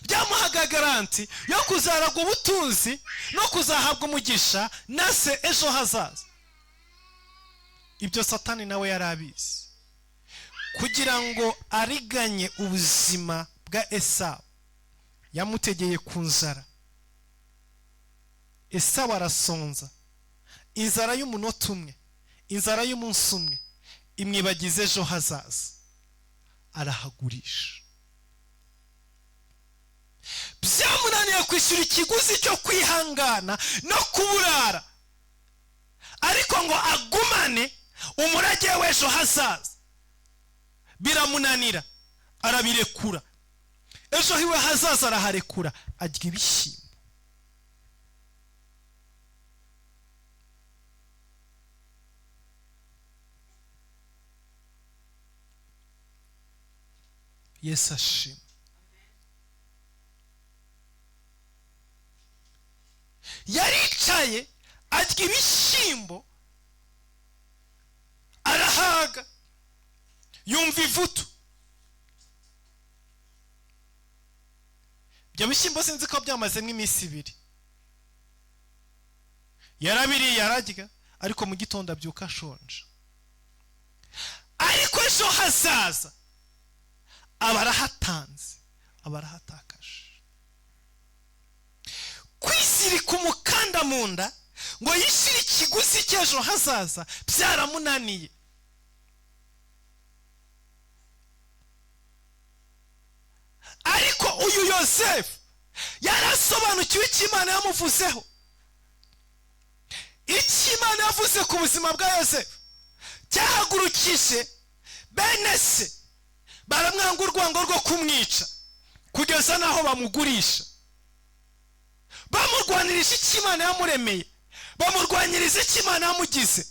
byamuhaga garanti yo kuzaragwa ubutunzi no kuzahabwa umugisha na se ejo hazaza. Ibyo Satani nawe yari abizi. Kugira ngo ariganye ubuzima bwa Esawu, yamutegeye ku nzara. Esawu arasonza, inzara y'umunota umwe, inzara y'umunsi umwe imwibagiza ejo hazaza, arahagurisha. Byamunaniye kwishyura ikiguzi cyo kwihangana no kuburara, ariko ngo agumane umurage w'ejo hazaza biramunanira, arabirekura. Ejo hiwe hazaza araharekura, arya ibishyimbo. Yesu ashimwe. Yaricaye arya ibishyimbo, arahaga, yumva ivutu. Ibyo bishyimbo sinzi ko byamazemo iminsi ibiri. Yarabiriye ararya, ariko mu gitondo abyuka ashonje. Ariko ejo hazaza aba arahatanze, aba arahatakaje. Kwizirika umukanda mu nda ngo yishyure ikiguzi cy'ejo hazaza byaramunaniye. Ariko uyu Yosefu yarasobanukiwe icyo Imana yamuvuzeho. Icyo Imana yavuze ku buzima bwa Yosefu cyahagurukije bene se, baramwanga urwango rwo kumwica kugeza n'aho bamugurisha. Bamurwanirije icyo Imana yamuremeye, bamurwanyiriza icyo Imana yamugize,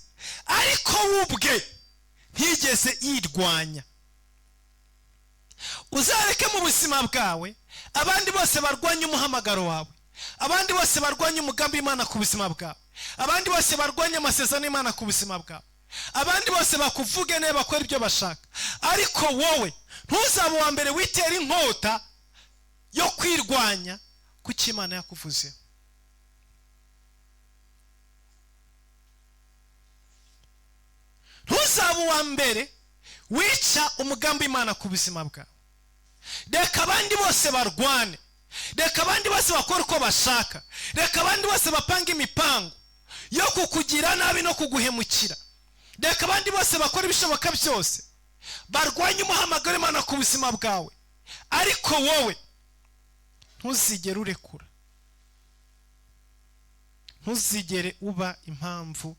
ariko we ubwe ntiyigeze yirwanya. Uzareke mu buzima bwawe abandi bose barwanya umuhamagaro wawe, abandi bose barwanya umugambi w'Imana ku buzima bwawe, abandi bose barwanya amasezerano y'Imana ku buzima bwawe, abandi bose bakuvuge nawe bakora ibyo bashaka, ariko wowe ntuzabe uwa mbere witera inkota yo kwirwanya kuko Imana yakuvuzeho. Ntuzabe uwa mbere wica umugambi w'Imana ku buzima bwawe. Reka abandi bose barwane, reka abandi bose bakore uko bashaka, reka abandi bose bapange imipango yo kukugira nabi no kuguhemukira, reka abandi bose bakora ibishoboka byose barwanye umuhamagaro w'Imana ku buzima bwawe, ariko wowe ntuzigere urekura, ntuzigere uba impamvu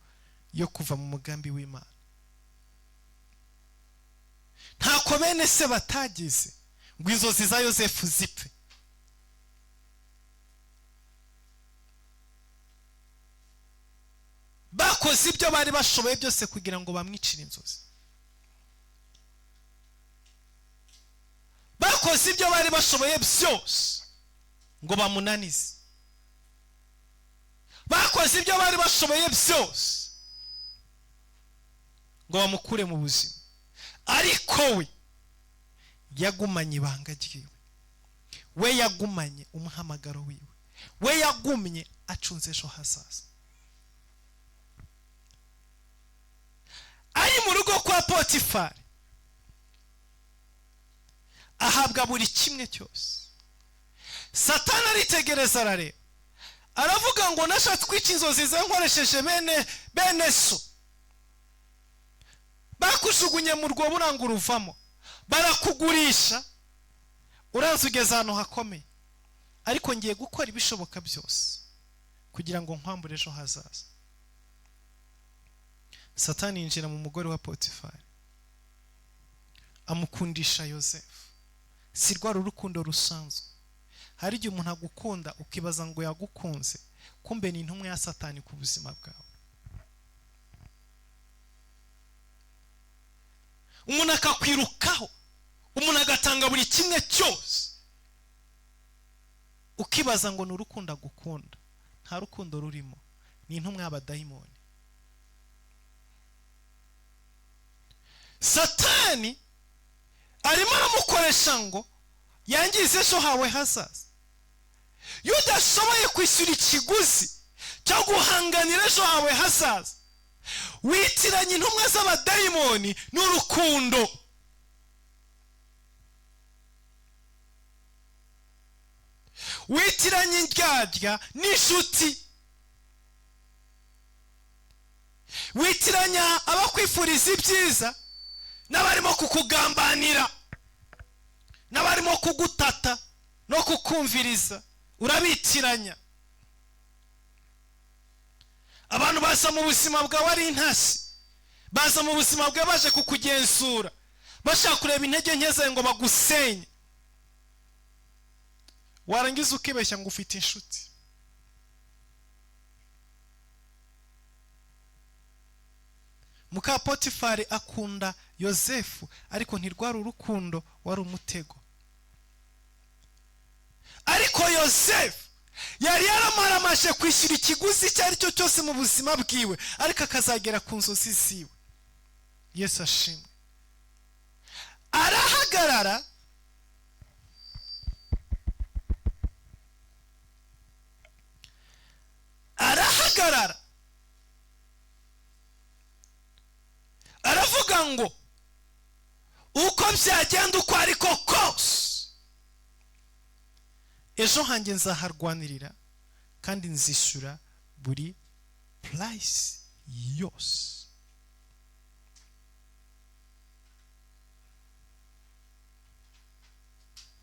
yo kuva mu mugambi w'Imana. Ntako bene se batagize ngo inzozi za Yosefu zipfe. Bakoze ibyo bari bashoboye byose kugira ngo bamwicire inzozi. Bakoze ibyo bari bashoboye byose ngo bamunanize. Bakoze ibyo bari bashoboye byose ngo bamukure mu buzima, ariko we yagumanye ibanga ryiwe, we yagumanye umuhamagaro wiwe, we yagumye acunze ejo hazaza. Ari mu rugo kwa Potifari ahabwa buri kimwe cyose. Satani aritegereza arareba, aravuga ngo nashatse kwica inzozi ze nkoresheje bene so, bakujugunye mu rwobo uranga uruvamo, barakugurisha uranze ugeze ahantu hakomeye, ariko ngiye gukora ibishoboka byose kugira ngo nkwambure ejo hazaza. Satani yinjira mu mugore wa Potifari amukundisha Yosefu. Si rwa rukundo rusanzwe. Hari igihe umuntu agukunda ukibaza ngo yagukunze, kumbe ni intumwa ya Satani ku buzima bwawe. Umuntu akakwirukaho, umuntu agatanga buri kimwe cyose, ukibaza ngo ni urukundo agukunda. Nta rukundo rurimo, ni intumwa y'abadayimoni. Satani arimo aramukoresha ngo yangize ejo hawe hazaza. Iyo udashoboye kwishyura ikiguzi cyo guhanganira ejo hawe hazaza, witiranya intumwa z'abadayimoni n'urukundo. Witiranya indyarya n'inshuti, witiranya abakwifuriza ibyiza n'abarimo kukugambanira, n'abarimo kugutata no kukumviriza, urabitiranya. Abantu baza mu buzima bwawe ari intasi, baza mu buzima bwawe baje kukugenzura, bashaka kureba intege nke zawe ngo bagusenye. Warangiza ukibeshya ngo ufite inshuti. Muka Potifari akunda Yosefu, ariko ntirwari urukundo, wari umutego. Ariko Yosefu yari yaramaramaje kwishyura ikiguzi icyo ari cyo cyose mu buzima bwiwe, ariko akazagera ku nzozi ziwe. Yesu ashimwe. Arahagarara aravuga ngo uko byagenda uko ariko kose, ejo hanjye nzaharwanirira kandi nzishyura buri price yose.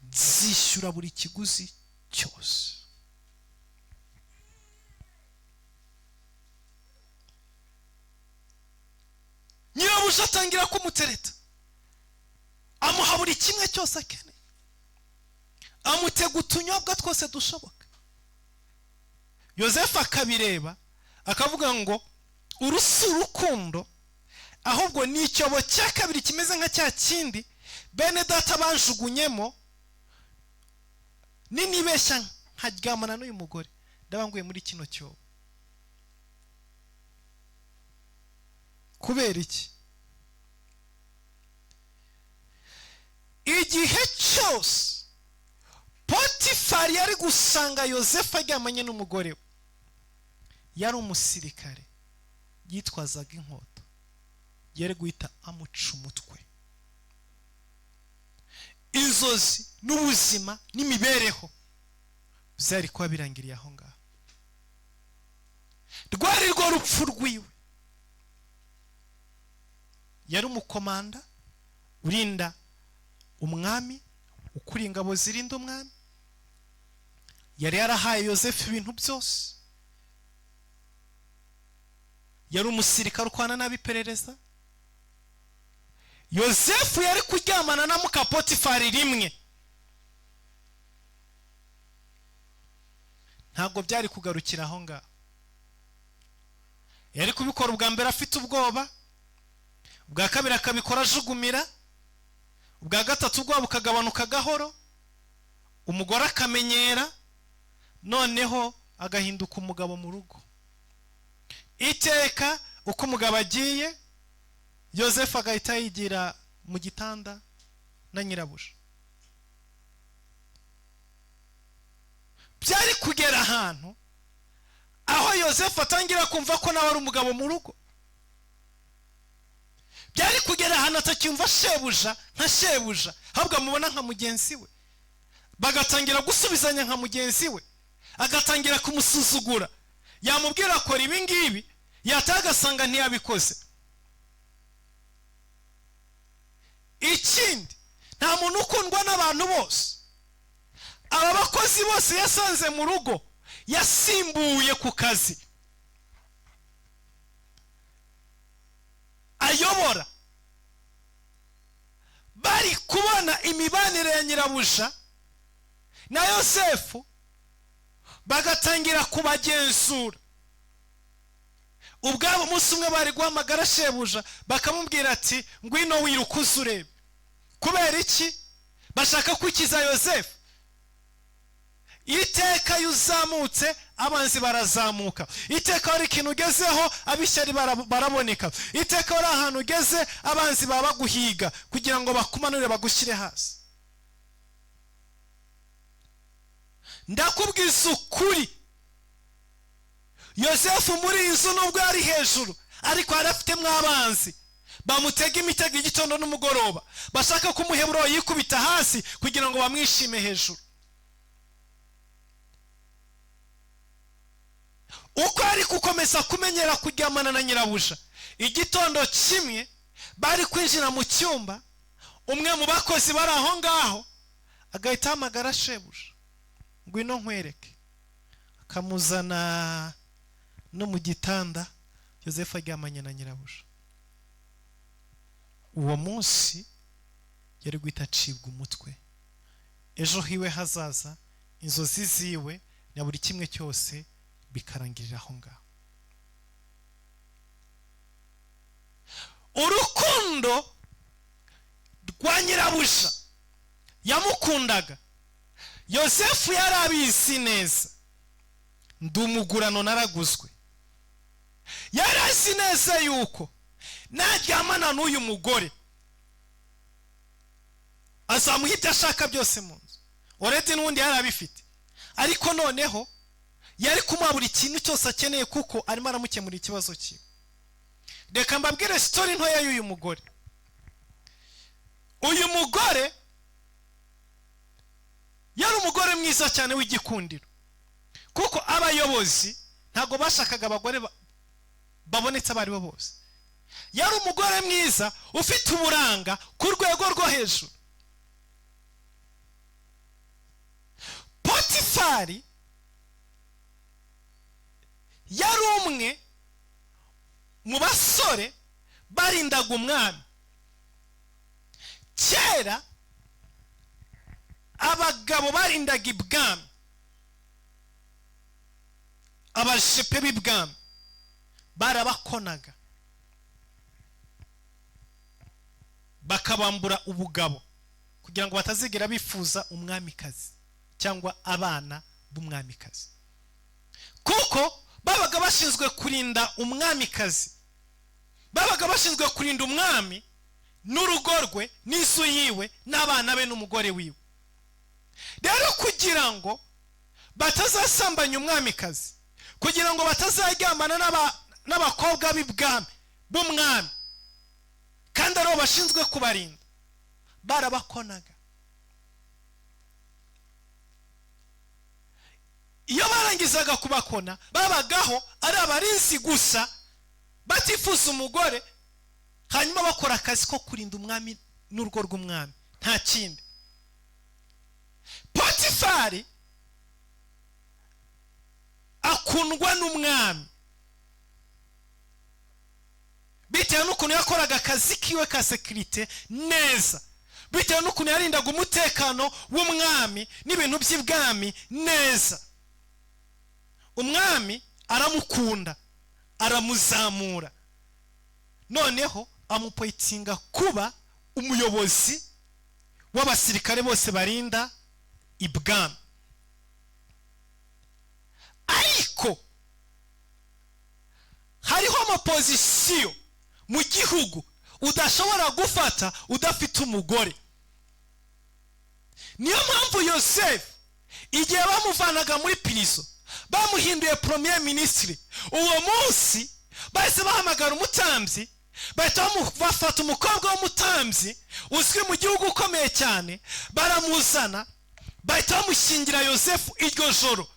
Nzishyura buri kiguzi cyose. Nyirabuja atangira kumutereta, amuha buri kimwe cyose akeneye, amutega utunyobwa twose dushoboka. Yosefu akabireba akavuga ngo uru si urukundo, ahubwo ni icyobo cya kabiri kimeze nka cya kindi bene data banjugunyemo. Ninibeshya nkaryamana n'uyu mugore, ndaba nguye muri kino cyobo. Kubera iki? Igihe cyose Potifari yari gusanga Yosefu aryamanye n'umugore we, yari umusirikare, yitwazaga inkota, yari guhita amuca umutwe. Inzozi n'ubuzima n'imibereho byari kuba birangiriye aho ngaho. Rwari rwo rupfu rwiwe. Yari umukomanda urinda umwami, ukuriye ingabo zirinda umwami. Yari yarahaye Yosefu ibintu byose. Yari umusirikare ukwana n'abiperereza. Yosefu yari kuryamana na muka Potifari rimwe, ntabwo byari kugarukira aho ngaho. Yari kubikora ubwa mbere afite ubwoba, ubwa kabiri akabikora ajugumira, ubwa gatatu ubwoba bukagabanuka gahoro, umugore akamenyera, noneho agahinduka umugabo mu rugo. Iteka uko umugabo agiye, Yosefu agahita yigira mu gitanda na nyirabuja. Byari kugera ahantu aho Yosefu atangira kumva ko nawe ari umugabo mu rugo. Byari kugera ahantu atacyumva shebuja nka shebuja, ahubwo amubona nka mugenzi we, bagatangira gusubizanya nka mugenzi we, agatangira kumusuzugura. Yamubwira akora ibi ngibi, yataha agasanga ntiyabikoze. Ikindi, nta muntu ukundwa n'abantu bose. Aba bakozi bose yasanze mu rugo yasimbuye ku kazi ayobora, bari kubona imibanire ya nyirabuja na Yosefu, bagatangira kubagenzura. Ubwabo umunsi umwe bari guhamagara shebuja bakamubwira ati ngwino wiruka uze urebe. Kubera iki? Bashaka kwikiza Yosefu. Iteka iyo uzamutse abanzi barazamuka, iteka hari ikintu ugezeho abishyari baraboneka, iteka hari ahantu ugeze abanzi baba baguhiga kugira ngo bakumanure bagushyire hasi. Ndakubwiza ukuri, Yosefu muri iyi nzu nubwo yari hejuru, ariko yari afitemo abanzi bamutega imitego igitondo n'umugoroba, bashaka kumuhebura yikubita hasi kugira ngo bamwishime hejuru. Uko ari gukomeza kumenyera kuryamana na nyirabuja, igitondo kimwe bari kwinjira mu cyumba, umwe mu bakozi bari aho ngaho agahita ahamagara shebuja, ngwino nkwereke, akamuzana no mu gitanda. Yosefu aryamanye na nyirabuja. Uwo munsi yari guhita acibwa umutwe. Ejo hiwe hazaza, inzozi ziwe na buri kimwe cyose bikarangirira aho ngaho. Urukundo rwa nyirabuja yamukundaga, Yosefu yari abizi neza. Ndi umugurano naraguzwe. Yari azi neza yuko naryamana n'uyu mugore azamuha ibyo ashaka byose mu nzu. Oredi n'ubundi yari abifite, ariko noneho yari kumuha buri kintu cyose akeneye, kuko arimo aramukemura ikibazo cyiwe. Reka mbabwire sitori ntoya y'uyu mugore. Uyu mugore yari umugore mwiza cyane w'igikundiro, kuko abayobozi ntabwo bashakaga abagore babonetse abo ari bo bose. Yari umugore mwiza ufite uburanga ku rwego rwo hejuru. Potifari yari umwe mu basore barindaga umwami. Kera abagabo barindaga ibwami, Abajepe b'ibwami barabakonaga, bakabambura ubugabo kugira ngo batazigera bifuza umwamikazi cyangwa abana b'umwamikazi, kuko babaga bashinzwe kurinda umwamikazi, babaga bashinzwe kurinda umwami n'urugo rwe n'inzu yiwe n'abana be n'umugore wiwe. Rero kugira ngo batazasambanya umwamikazi, kugira ngo batazaryamana n'abakobwa b'ibwami b'umwami, kandi aribo bashinzwe kubarinda, barabakonaga. Iyo barangizaga kubakona, babagaho ari abarinzi gusa, batifuza umugore, hanyuma bakora akazi ko kurinda umwami n'urugo rw'umwami, nta kindi. Potifari akundwa n'umwami bitewe n'ukuntu yakoraga akazi kiwe ka sekirite neza, bitewe n'ukuntu yarindaga umutekano w'umwami n'ibintu by'ibwami neza. Umwami aramukunda, aramuzamura, noneho amupoyitinga kuba umuyobozi w'abasirikare bose barinda ibwami. Ariko hariho amapozisiyo mu gihugu udashobora gufata udafite umugore. Niyo mpamvu Yosefu igihe bamuvanaga muri pirizo bamuhinduye premier ministre, uwo munsi bahise bahamagara umutambyi, bahita bafata umukobwa w'umutambyi uzwi mu gihugu ukomeye cyane, baramuzana, bahita bamushyingira Yosefu iryo joro.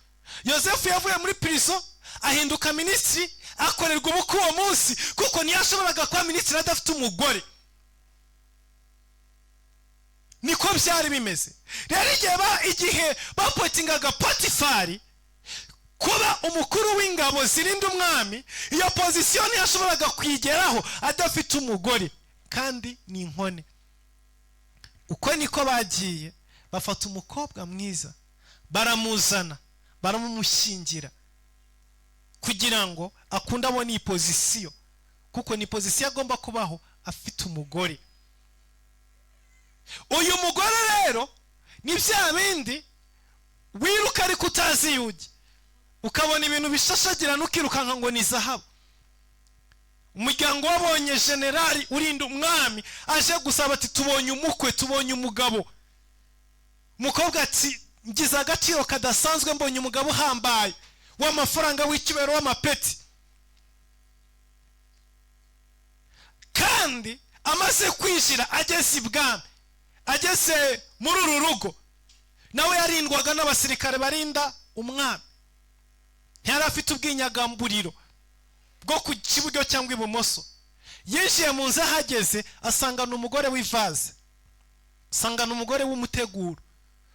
Yosefu yavuye muri pirizo ahinduka minisitiri, akorerwa ubukwe uwo munsi, kuko ntiyashoboraga kuba minisitiri adafite umugore. Niko byari bimeze. Rero igihe bapotingaga Potifari kuba umukuru w'ingabo zirinda umwami, iyo pozisiyo ntiyashoboraga kuyigeraho adafite umugore, kandi ni inkone. Uko niko bagiye bafata umukobwa mwiza, baramuzana, baramumushyingira kugira ngo akunde abone iyi pozisiyo, kuko ni pozisiyo agomba kubaho afite umugore. Uyu mugore rero ni bya bindi wiruka ariko utazi iyo ujya, ukabona ibintu bishashagirana ukirukanka ngo ni zahabu. Umuryango wabonye generali urinda umwami aje gusaba ati tubonye umukwe, tubonye umugabo. Umukobwa ati ngize agaciro kadasanzwe, mbonye umugabo uhambaye w'amafaranga, w'icyubahiro, w'amapeti. Kandi amaze kwinjira ageze ibwami, ageze muri uru rugo, nawe yarindwaga n'abasirikare barinda umwami. Ntiyari afite ubwinyagamburiro bwo ku kiburyo cyangwa ibumoso. Yinjiye mu nzu, ahageze asangana umugore w'ivaze, asangana umugore w'umuteguro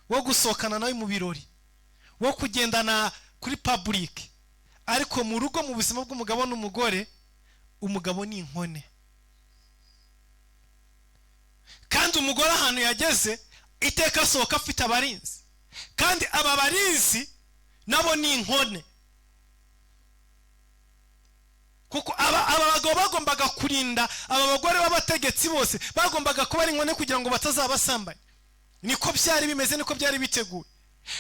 wo gusohokana nawe mu birori, wo kugendana kuri public. Ariko mu rugo, mu buzima bw'umugabo n'umugore, umugabo ni inkone. Kandi umugore ahantu yageze iteka asohoka afite abarinzi, kandi aba barinzi nabo ni inkone, kuko aba bagabo bagombaga kurinda aba bagore b'abategetsi bose, bagombaga kuba ari inkone kugira ngo batazabasambanya. Niko byari bimeze, niko byari biteguye.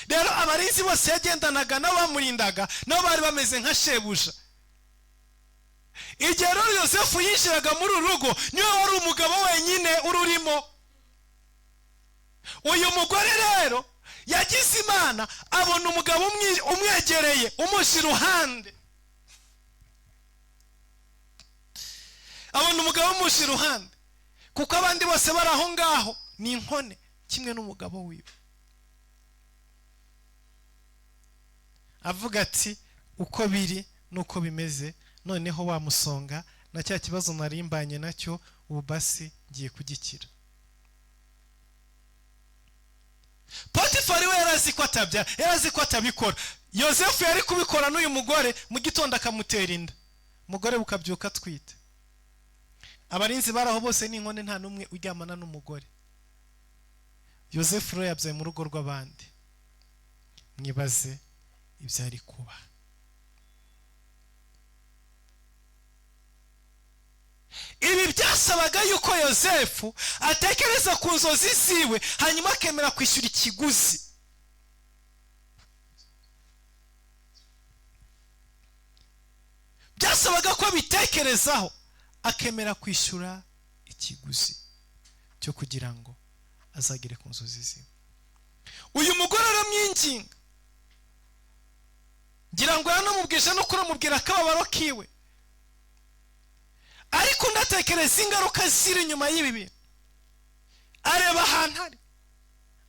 Rero abarinzi bose yagendanaga nabo bamurindaga, nabo bari bameze nka shebuja. Igihe rero Yosefu yinjiraga muri uru rugo, niwe wari umugabo wenyine ururimo. Uyu mugore rero yagize Imana, abona umugabo umwegereye, umuje iruhande. Abona umugabo umuje iruhande, kuko abandi bose bari aho ngaho ni inkone kimwe n'umugabo wiwe. Avuga ati uko biri nuko bimeze, noneho wamusonga na cya kibazo narimbanye nacyo, ubu basi ngiye kugikira. Potifari we yarazi ko atabyara, yarazi ko atabikora. Yosefu yari kubikora n'uyu mugore, mu gitondo akamutera inda, umugore bukabyuka atwite. Abarinzi baraho bose ni inkone, nta n'umwe uryamana n'umugore. Yosefu rero yabyaye mu rugo rw'abandi. Mwibaze ibyari kuba. Byasabaga yuko Yosefu atekereza ku nzozi ziwe, hanyuma akemera kwishyura ikiguzi. Byasabaga ko abitekerezaho akemera kwishyura ikiguzi cyo kugira ngo azagere ku nzozi ziwe. Uyu mugore aramwinginga, ngira ngo yanamubwije no kuramubwira akababaro kiwe, ariko ndatekereza ingaruka ziri inyuma y'ibi bintu. Areba ahantu ari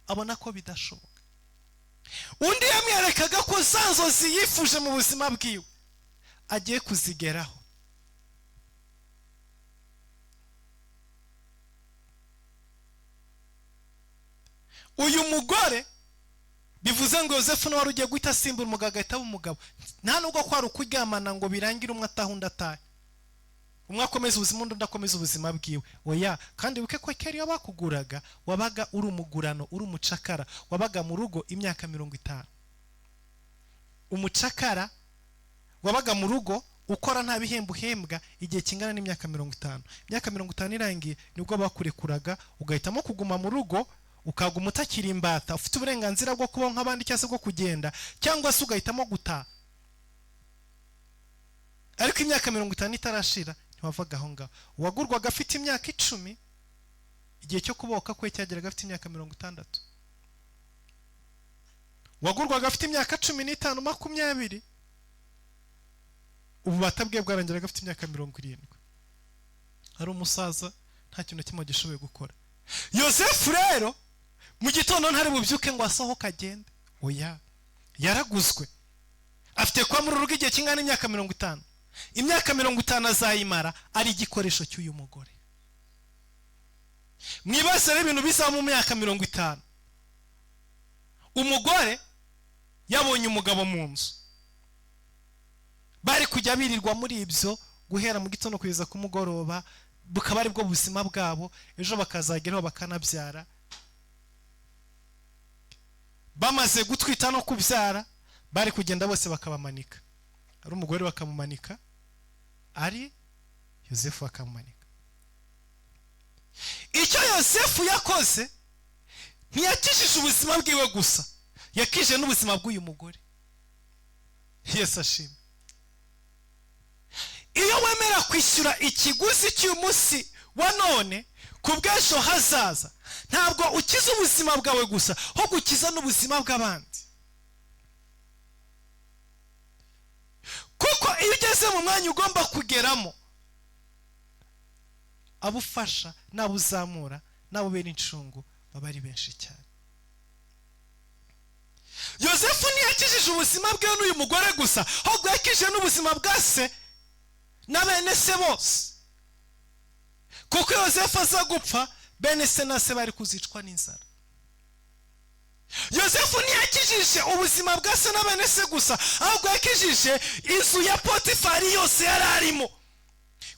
abona ko bidashoboka. Undi yamwerekaga ko za nzozi yifuje mu buzima bwiwe agiye kuzigeraho. Uyu mugore bivuze ngo Yosefu nawe ugiye guhita asimbura umugabo agahita aba umugabo. Nta nubwo kwari ukuryamana ngo birangire umwe ataha undi atahe, umwe akomeza ubuzima undi akomeza ubuzima bwiwe. Oya, kandi wibuke ko kera iyo bakuguraga wabaga uri umugurano, uri umucakara, wabaga mu rugo imyaka 50. Umucakara wabaga mu rugo ukora nta bihembo uhembwa igihe kingana n'imyaka 50. Imyaka 50 irangiye nibwo bakurekuraga ugahitamo kuguma mu rugo, ukaguma utakiri imbata, ufite uburenganzira bwo kubaho nk'abandi cyangwa se bwo kugenda, cyangwa se ugahitamo gutaha. Ariko imyaka 50 itarashira ntiwavaga aho ngaho. Uwagurwaga afite imyaka 10, igihe cyo kubohoka kwe cyageraga afite imyaka 60. Uwagurwaga afite imyaka 15, 20, ububata bwe bwarangiraga afite imyaka 70. Ari umusaza, nta kintu kimwe gishoboye gukora. Yosefu rero mu gitondo ntari bubyuke ngo asohoke agende. Oya, yaraguzwe, afite kuba muri urugo igihe kingana n'imyaka 50. Imyaka 50 azayimara ari igikoresho cy'uyu mugore. Mwibaze rero ibintu bizaba mu myaka 50. Umugore yabonye umugabo mu nzu, bari kujya birirwa muri ibyo guhera mu gitondo kugeza ku mugoroba, bukaba ari bwo buzima bwabo, ejo bakazageraho bakanabyara. Bamaze gutwita no kubyara, bari kugenda bose bakabamanika, ari umugore bakamumanika, ari Yosefu bakamumanika. Icyo Yosefu yakoze, ntiyakijije ubuzima bwiwe gusa, yakije n'ubuzima bw'uyu mugore. Yesu ashimwe. Iyo wemera kwishyura ikiguzi cy'uyu munsi wa none ku bw'ejo hazaza, ntabwo ukiza ubuzima bwawe gusa, ho gukiza n'ubuzima bw'abandi. Kuko iyo ugeze mu mwanya ugomba kugeramo, abo ufasha n'abo uzamura n'abo ubera incungu baba ari benshi cyane. Yosefu ntiyakijije ubuzima bwe n'uyu mugore gusa, ahubwo yakijije n'ubuzima bwa se na bene se bose. Kuko Yosefu aza gupfa, bene se na se bari kuzicwa n'inzara. Yosefu ntiyakijije ubuzima bwa se na bene se gusa, ahubwo yakijije inzu ya Potifari yose yari arimo.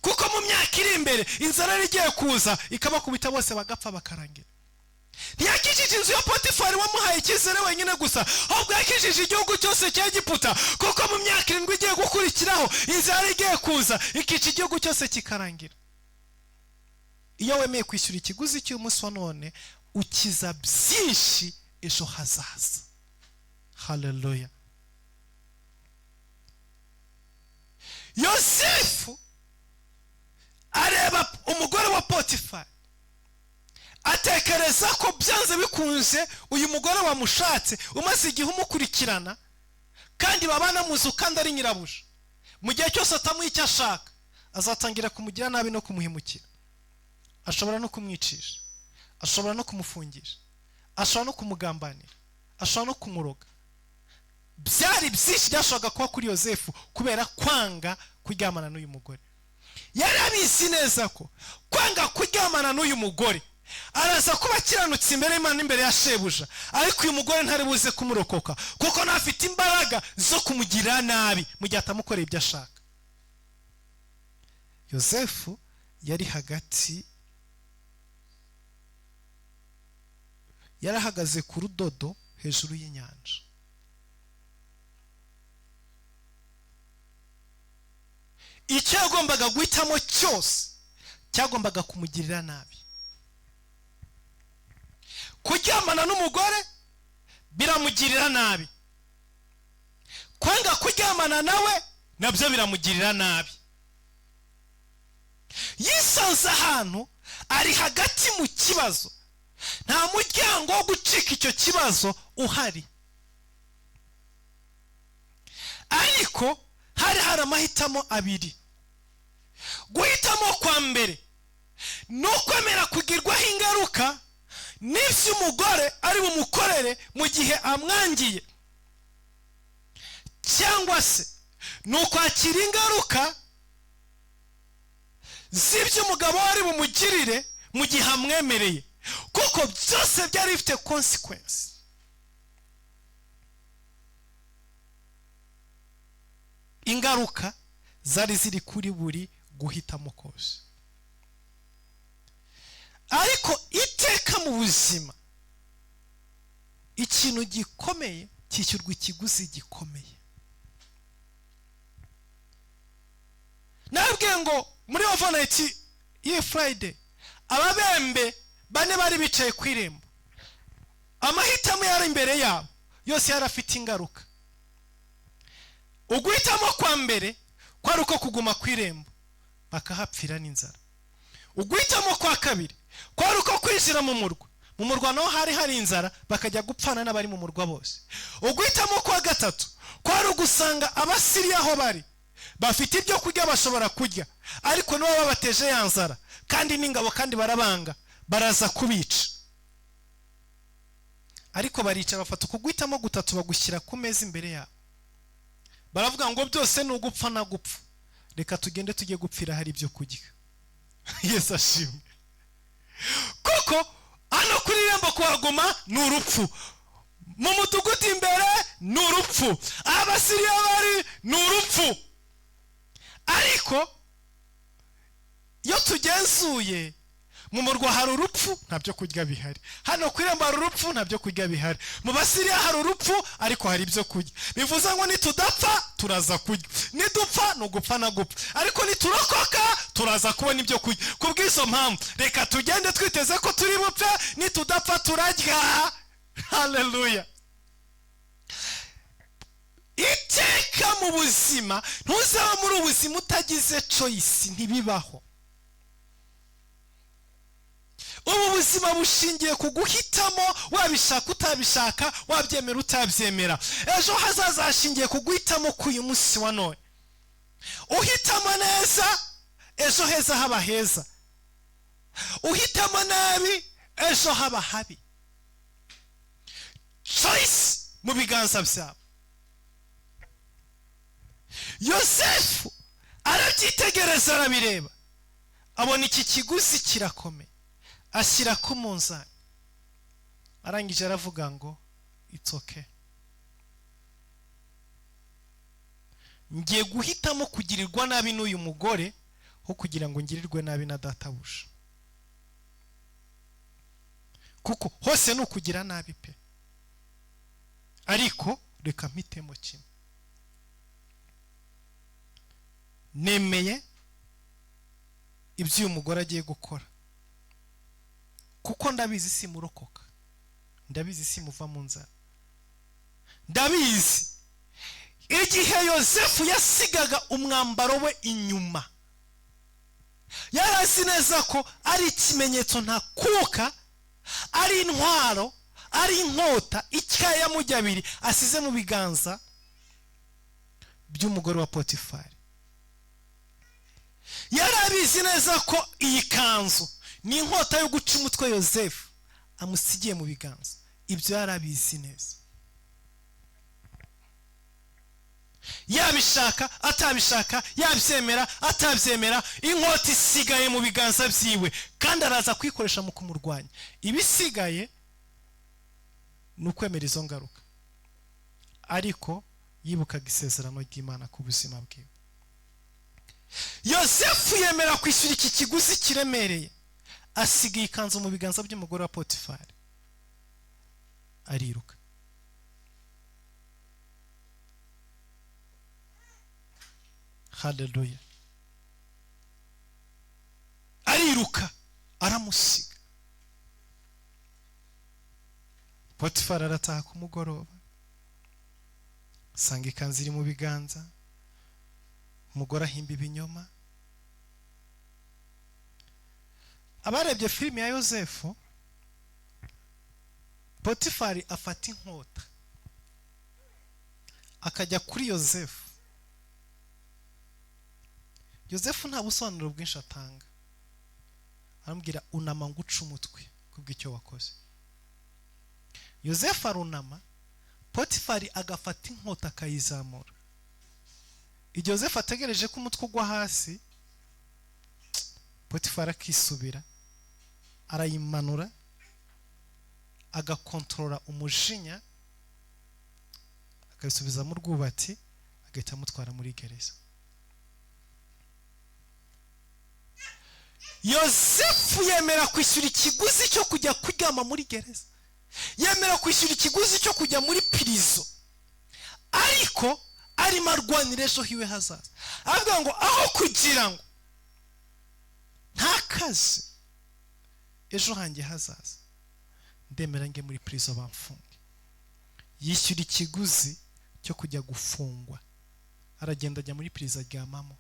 Kuko mu myaka iri imbere inzara yari igiye kuza ikabakubita bose bagapfa bakarangira. Ntiyakijije inzu ya Potifari wamuhaye icyizere wenyine gusa, ahubwo yakijije igihugu cyose cya Egiputa. Kuko mu myaka 7 igiye gukurikiraho inzara igiye kuza ikica igihugu cyose kikarangira. Iyo wemeye kwishyura ikiguzi cy'umunsi wa none, ukiza byinshi ejo hazaza. Haleluya. Yosefu areba umugore wa Potifari, atekereza ko byanze bikunze uyu mugore wamushatse umaze igihe umukurikirana, kandi babana mu nzu kandi ari nyirabuja, mu gihe cyose atamuha icyo ashaka azatangira kumugira nabi no kumuhemukira. Ashobora no kumwicisha, ashobora no kumufungisha, ashobora no kumugambanira, ashobora no kumuroga. Byari byinshi byashoboraga kuba kuri Yosefu kubera kwanga kuryamana n'uyu mugore. Yari abizi neza ko kwanga kuryamana n'uyu mugore araza kuba akiranutse imbere y'Imana n'imbere ya shebuja, ariko uyu mugore ntari buze kumurokoka kuko ntafite imbaraga zo kumugirira nabi mu gihe atamukoreye ibyo ashaka. Yosefu yari hagati, yarahagaze ku rudodo hejuru y'inyanja. Icyo yagombaga guhitamo cyose Cyagombaga kumugirira nabi. Kuryamana n'umugore biramugirira nabi, kwanga kuryamana nawe nabyo biramugirira nabi. Yisanze ahantu ari hagati mu kibazo, nta muryango wo gucika icyo kibazo uhari. Ariko hari amahitamo abiri. Guhitamo kwa mbere ni ukwemera kugirwaho ingaruka n'ibyo umugore ari bumukorere mu gihe amwangiye, cyangwa se ni ukwakira ingaruka z'ibyo umugabo ari bumugirire mu gihe amwemereye, kuko byose byari bifite consequence. Ingaruka zari ziri kuri buri guhitamo kose. Ariko iteka mu buzima ikintu gikomeye cyishyurwa ikiguzi gikomeye. Nabwiye ngo muri overnight y'iyi Friday, ababembe bane bari bicaye ku irembo, amahitamo yari imbere yabo yose yari afite ingaruka. Uguhitamo kwa mbere kwari uko kuguma ku irembo bakahapfira n'inzara. Uguhitamo kwa kabiri kwari uko kwinjira mu murwa, mu murwa naho hari inzara, bakajya gupfana n'abari mu murwa bose. Uguhitamo kwa gatatu kwari ugusanga Abasiriya aho bari bafite ibyo kurya bashobora kurya, ariko nibo babateje ya nzara kandi n'ingabo, kandi barabanga, baraza kubica. Ariko barica, bafata ukuguhitamo gutatu bagushyira ku meza imbere yabo, baravuga ngo byose ni ugupfa na gupfa, reka tugende tujye gupfira hari ibyo kurya. Yesu ashimwe. Kuko hano kuri irembo kuhaguma ni urupfu, mu mudugudu imbere ni urupfu, Abasiriya bari ni urupfu. Ariko iyo tugenzuye mu murwa hari urupfu, nta byo kurya bihari. Hano ku irembo hari urupfu, nta byo kurya bihari. Mu Basiriya hari urupfu, ariko hari ibyo kurya. Bivuze ngo nitudapfa turaza kurya, nidupfa ni ugupfa na gupfa, ariko niturokoka turaza kubona ibyo kurya. Kubw'izo mpamvu reka tugende twiteze ko turi bupfe, nitudapfa turarya. Haleluya. Iteka mu buzima ntuzaba muri ubuzima utagize choice, ntibibaho. Ubu buzima bushingiye ku guhitamo, wabishaka utabishaka, wabyemera utabyemera. Ejo hazaza hashingiye ku guhitamo k'uyu munsi wa none. Uhitamo neza, ejo heza haba heza. Uhitamo nabi, ejo haba habi. Choice mu biganza byawe. Yosefu arabyitegereza, arabireba, abona iki kiguzi kirakomeye, ashyira ku munzani, arangije aravuga ngo it's okay, ngiye guhitamo kugirirwa nabi n'uyu mugore ho kugira ngo ngirirwe nabi na databuja, kuko hose ni ukugira nabi pe, ariko reka mpitemo kimwe. Nemeye ibyo uyu mugore agiye gukora, kuko ndabizi simurokoka, ndabizi simuva mu nzara, ndabizi. Igihe Yosefu yasigaga umwambaro we inyuma, yari azi neza ko ari ikimenyetso ntakuka, ari intwaro, ari inkota ityaye ya mujyi abiri asize mu biganza by'umugore wa Potifari. Yari abizi neza ko iyi kanzu ni inkota yo guca umutwe Yosefu amusigiye mu biganza. Ibyo yari abizi neza, yabishaka atabishaka, yabyemera atabyemera, inkota isigaye mu biganza byiwe, kandi araza kuyikoresha mu kumurwanya. Ibisigaye ni ukwemera izo ngaruka. Ariko yibukaga isezerano ry'Imana ku buzima bwiwe. Yosefu yemera kwishyura iki kiguzi kiremereye, asigaye ikanzu mu biganza by'umugore wa Potifari, ariruka. Haleluya. Ariruka. Ariruka aramusiga. Potifari arataha ku mugoroba, asanga ikanzu iri mu biganza, umugore ahimba ibinyoma. Abarebye filime ya Yosefu, Potifari afata inkota akajya kuri Yosefu. Yosefu nta busobanuro bwinshi atanga, aramubwira unama nguca umutwe kubw'icyo wakoze. Yosefu arunama, Potifari agafata inkota akayizamura. Igihe Yosefu ategereje ko umutwe ugwa hasi, Potifari akisubira, arayimanura, agakontorora umujinya, akabisubiza mu rwubati, agahita amutwara muri gereza. Yosefu yemera kwishyura ikiguzi cyo kujya kuryama muri gereza, yemera kwishyura ikiguzi cyo kujya muri pirizo, ariko arimo arwanira ejo hiwe hazaza. Avuga ngo aho kugira ngo ntakaze ejo hanjye hazaza, ndemera nge muri pirizo bamfunge. Yishyura ikiguzi cyo kujya gufungwa, aragenda ajya muri pirizo aryamamo.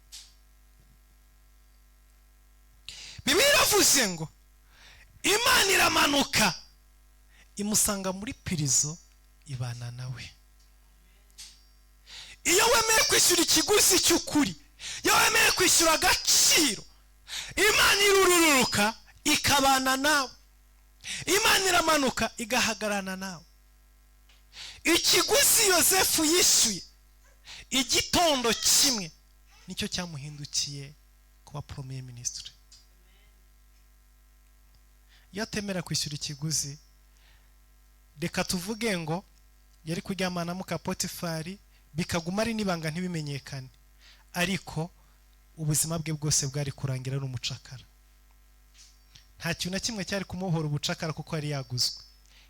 Bibiliya iravuze ngo Imana iramanuka imusanga muri pirizo ibana nawe. Iyo wemeye kwishyura ikiguzi cy'ukuri, iyo wemeye kwishyura agaciro, Imana irururuka ikabana nawe. Imana iramanuka igahagarana nawe. Ikiguzi Yosefu yishyuye igitondo kimwe nicyo cyamuhindukiye kuba premier ministre. Iyo atemera kwishyura ikiguzi, reka tuvuge ngo yari kuryamana muka Potifari bikaguma ari n'ibanga ntibimenyekane, ariko ubuzima bwe bwose bwari kurangira ari umucakara. Nta kintu na kimwe cyari kumuhora ubucakara kuko yari yaguzwe.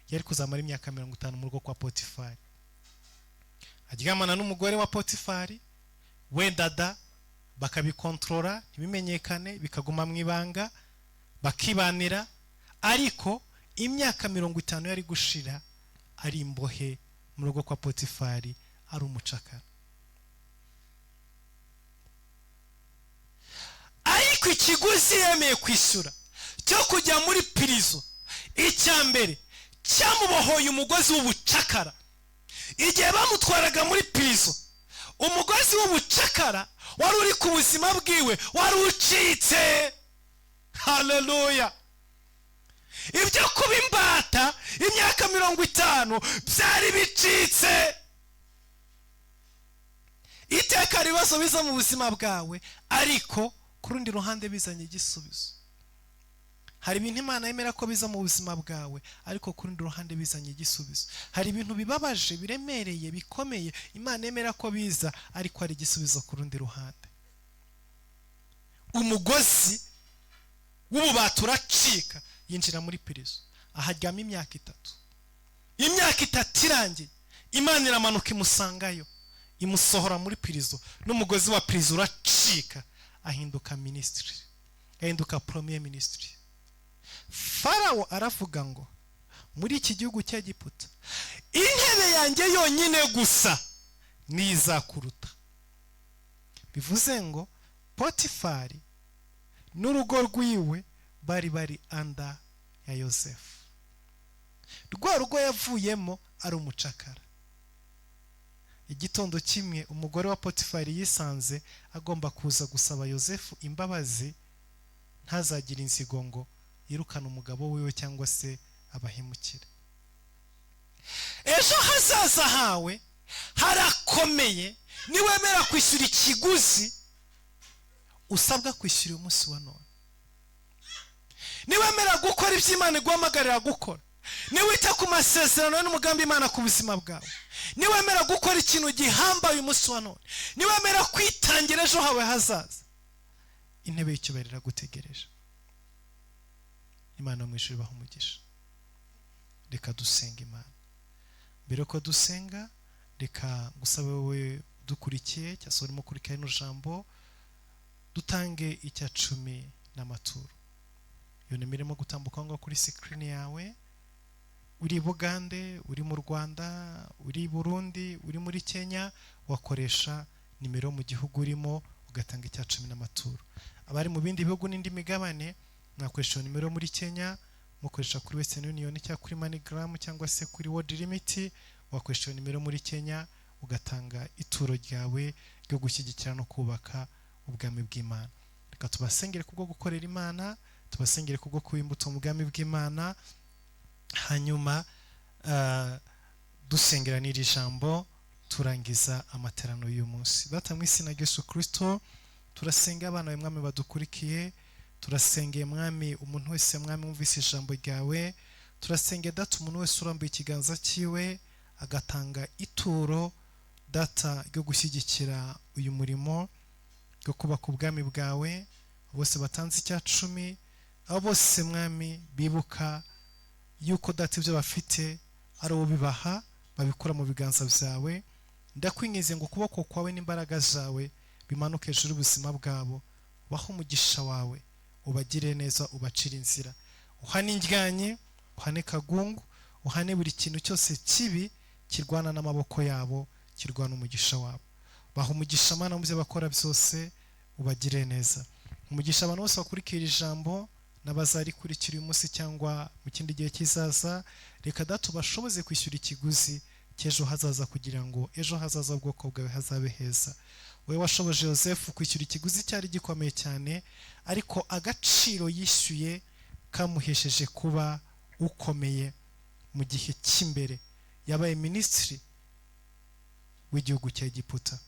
Yari kuzamara imyaka 50 mu rugo kwa Potifari, aryamana n'umugore wa Potifari, wenda da bakabikontorora ntibimenyekane, bikaguma mu ibanga, bakibanira, ariko imyaka 50 yari gushira ari imbohe mu rugo kwa Potifari, ari umucakara. Ariko ikiguzi yemeye kwishyura cyo kujya muri pirizo, icya mbere cyamubohoye umugozi w'ubucakara. Igihe bamutwaraga muri pirizo, umugozi w'ubucakara wari uri ku buzima bwiwe wari ucitse. Haleluya! Ibyo kuba imbata imyaka 50 byari bicitse. Iteka ibibazo biza mu buzima bwawe, ariko ku rundi ruhande bizanye igisubizo. Hari ibintu Imana yemera ko biza mu buzima bwawe, ariko ku rundi ruhande bizanye igisubizo. Hari ibintu bibabaje, biremereye, bikomeye, Imana yemera ko biza, ariko hari igisubizo ku rundi ruhande. Umugozi w'ububata uracika, yinjira muri pirizo, aharyama imyaka 3. Imyaka 3 irangiye, Imana iramanuka imusangayo, imusohora muri pirizo, n'umugozi wa pirizo uracika, ahinduka minisitiri, ahinduka premier ministre. Farawo aravuga ngo muri iki gihugu cya Egiputa intebe yanjye yonyine gusa nizakuruta. Bivuze ngo Potifari n'urugo rwiwe bari bari anda ya Yosefu. Rwa rugo yavuyemo ari umucakara. Igitondo kimwe umugore wa Potifari yisanze agomba kuza gusaba Yosefu imbabazi, ntazagire inzigo ngo yirukane umugabo wiwe cyangwa se abahemukire. Ejo hazaza hawe harakomeye niwemera kwishyura ikiguzi usabwa kwishyura uyu munsi wa none. Niwemera gukora ibyo Imana iguhamagarira gukora, niwita ku masezerano n'umugambi Imana ku buzima bwawe, niwemera gukora ikintu gihambaye uyu munsi wa none, niwemera kwitangira ejo hawe hazaza, intebe y'icyubahiro iragutegereje. Imana mu ijuru ibahe umugisha. Reka dusenga Imana. Mbere ko dusenga, reka ngusabe wowe dukurikiye cyangwa se urimo kurikira ino jambo, dutange 10 n'amaturo. Iyo nimero irimo gutambuka aho ngaho kuri screen yawe. Uri i Bugande, uri mu Rwanda, uri i Burundi, uri muri Kenya, wakoresha nimero mu gihugu urimo ugatanga icya cumi n'amaturo. Abari mu bindi bihugu n'indi migabane, mwakoresha iyo nimero muri Kenya, mukoresha kuri Western Union cyangwa kuri MoneyGram cyangwa se kuri World Remit. Wakoresha iyo nimero muri Kenya ugatanga ituro ryawe ryo gushyigikira no kubaka ubwami bw'Imana. Reka tubasengere kubwo gukorera Imana, tubasengere kubwo kuba imbuto mu bwami bw'Imana. Hanyuma dusengera n'iri jambo, turangiza amateraniro y'uyu munsi. Data, mu izina rya Yesu Kristo, turasenga abana bawe, Mwami, badukurikiye. Turasengeye, Mwami, umuntu wese, Mwami, wumvise ijambo ryawe. Turasengeye, Data, umuntu wese urambuye ikiganza cyiwe agatanga ituro, Data, ryo gushyigikira uyu murimo ryo kubaka ubwami bwawe. Bose batanze icya cumi, abo bose, Mwami, bibuka yuko, Data, ibyo bafite ari uwo bibaha, babikura mu biganza byawe. Ndakwinginze ngo ukuboko kwawe n'imbaraga zawe bimanuke hejuru y'ubuzima bwabo, ubahe umugisha wawe, ubagire neza, ubacire inzira, uhane indyanye, uhane kagungu, uhane buri kintu cyose kibi kirwana n'amaboko yabo, kirwana umugisha wabo. Baha umugisha, Mana, mu byo bakora byose, ubagire neza. Umugisha abantu bose bakurikira ijambo n'abazarikurikira uyu munsi cyangwa mu kindi gihe kizaza. Reka, Data, ubashoboze kwishyura ikiguzi cy'ejo hazaza, kugira ngo ejo hazaza ubwoko bwawe hazabe heza. Wowe washoboje Yosefu kwishyura ikiguzi cyari gikomeye cyane, ariko agaciro yishyuye kamuhesheje kuba ukomeye mu gihe cy'imbere. Yabaye minisitiri w'igihugu cya Egiputa.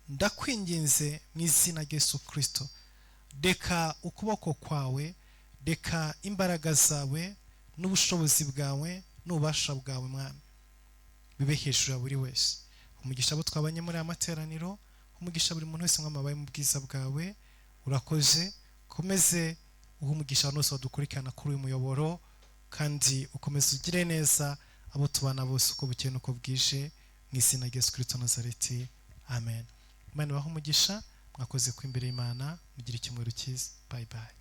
Ndakwinginze mu izina rya Yesu Kirisito, reka ukuboko kwawe, reka imbaraga zawe n'ubushobozi bwawe n'ububasha bwawe, Mwami, bibe hejuru ya buri wese. Umugisha abo twabanye muri aya materaniro, umugisha buri muntu wese, Mwami, abaye mu bwiza bwawe. Urakoze. Komeze uhe umugisha abantu bose badukurikirana kuri uyu muyoboro, kandi ukomeze ugire neza abo tubana bose uko bukeye n'uko bwije, mu izina rya Yesu Kristo Nazareti, amen. Imana ibahe umugisha. Mwakoze ku imbere y'Imana. Mugire icyumweru cyiza. Bye bye.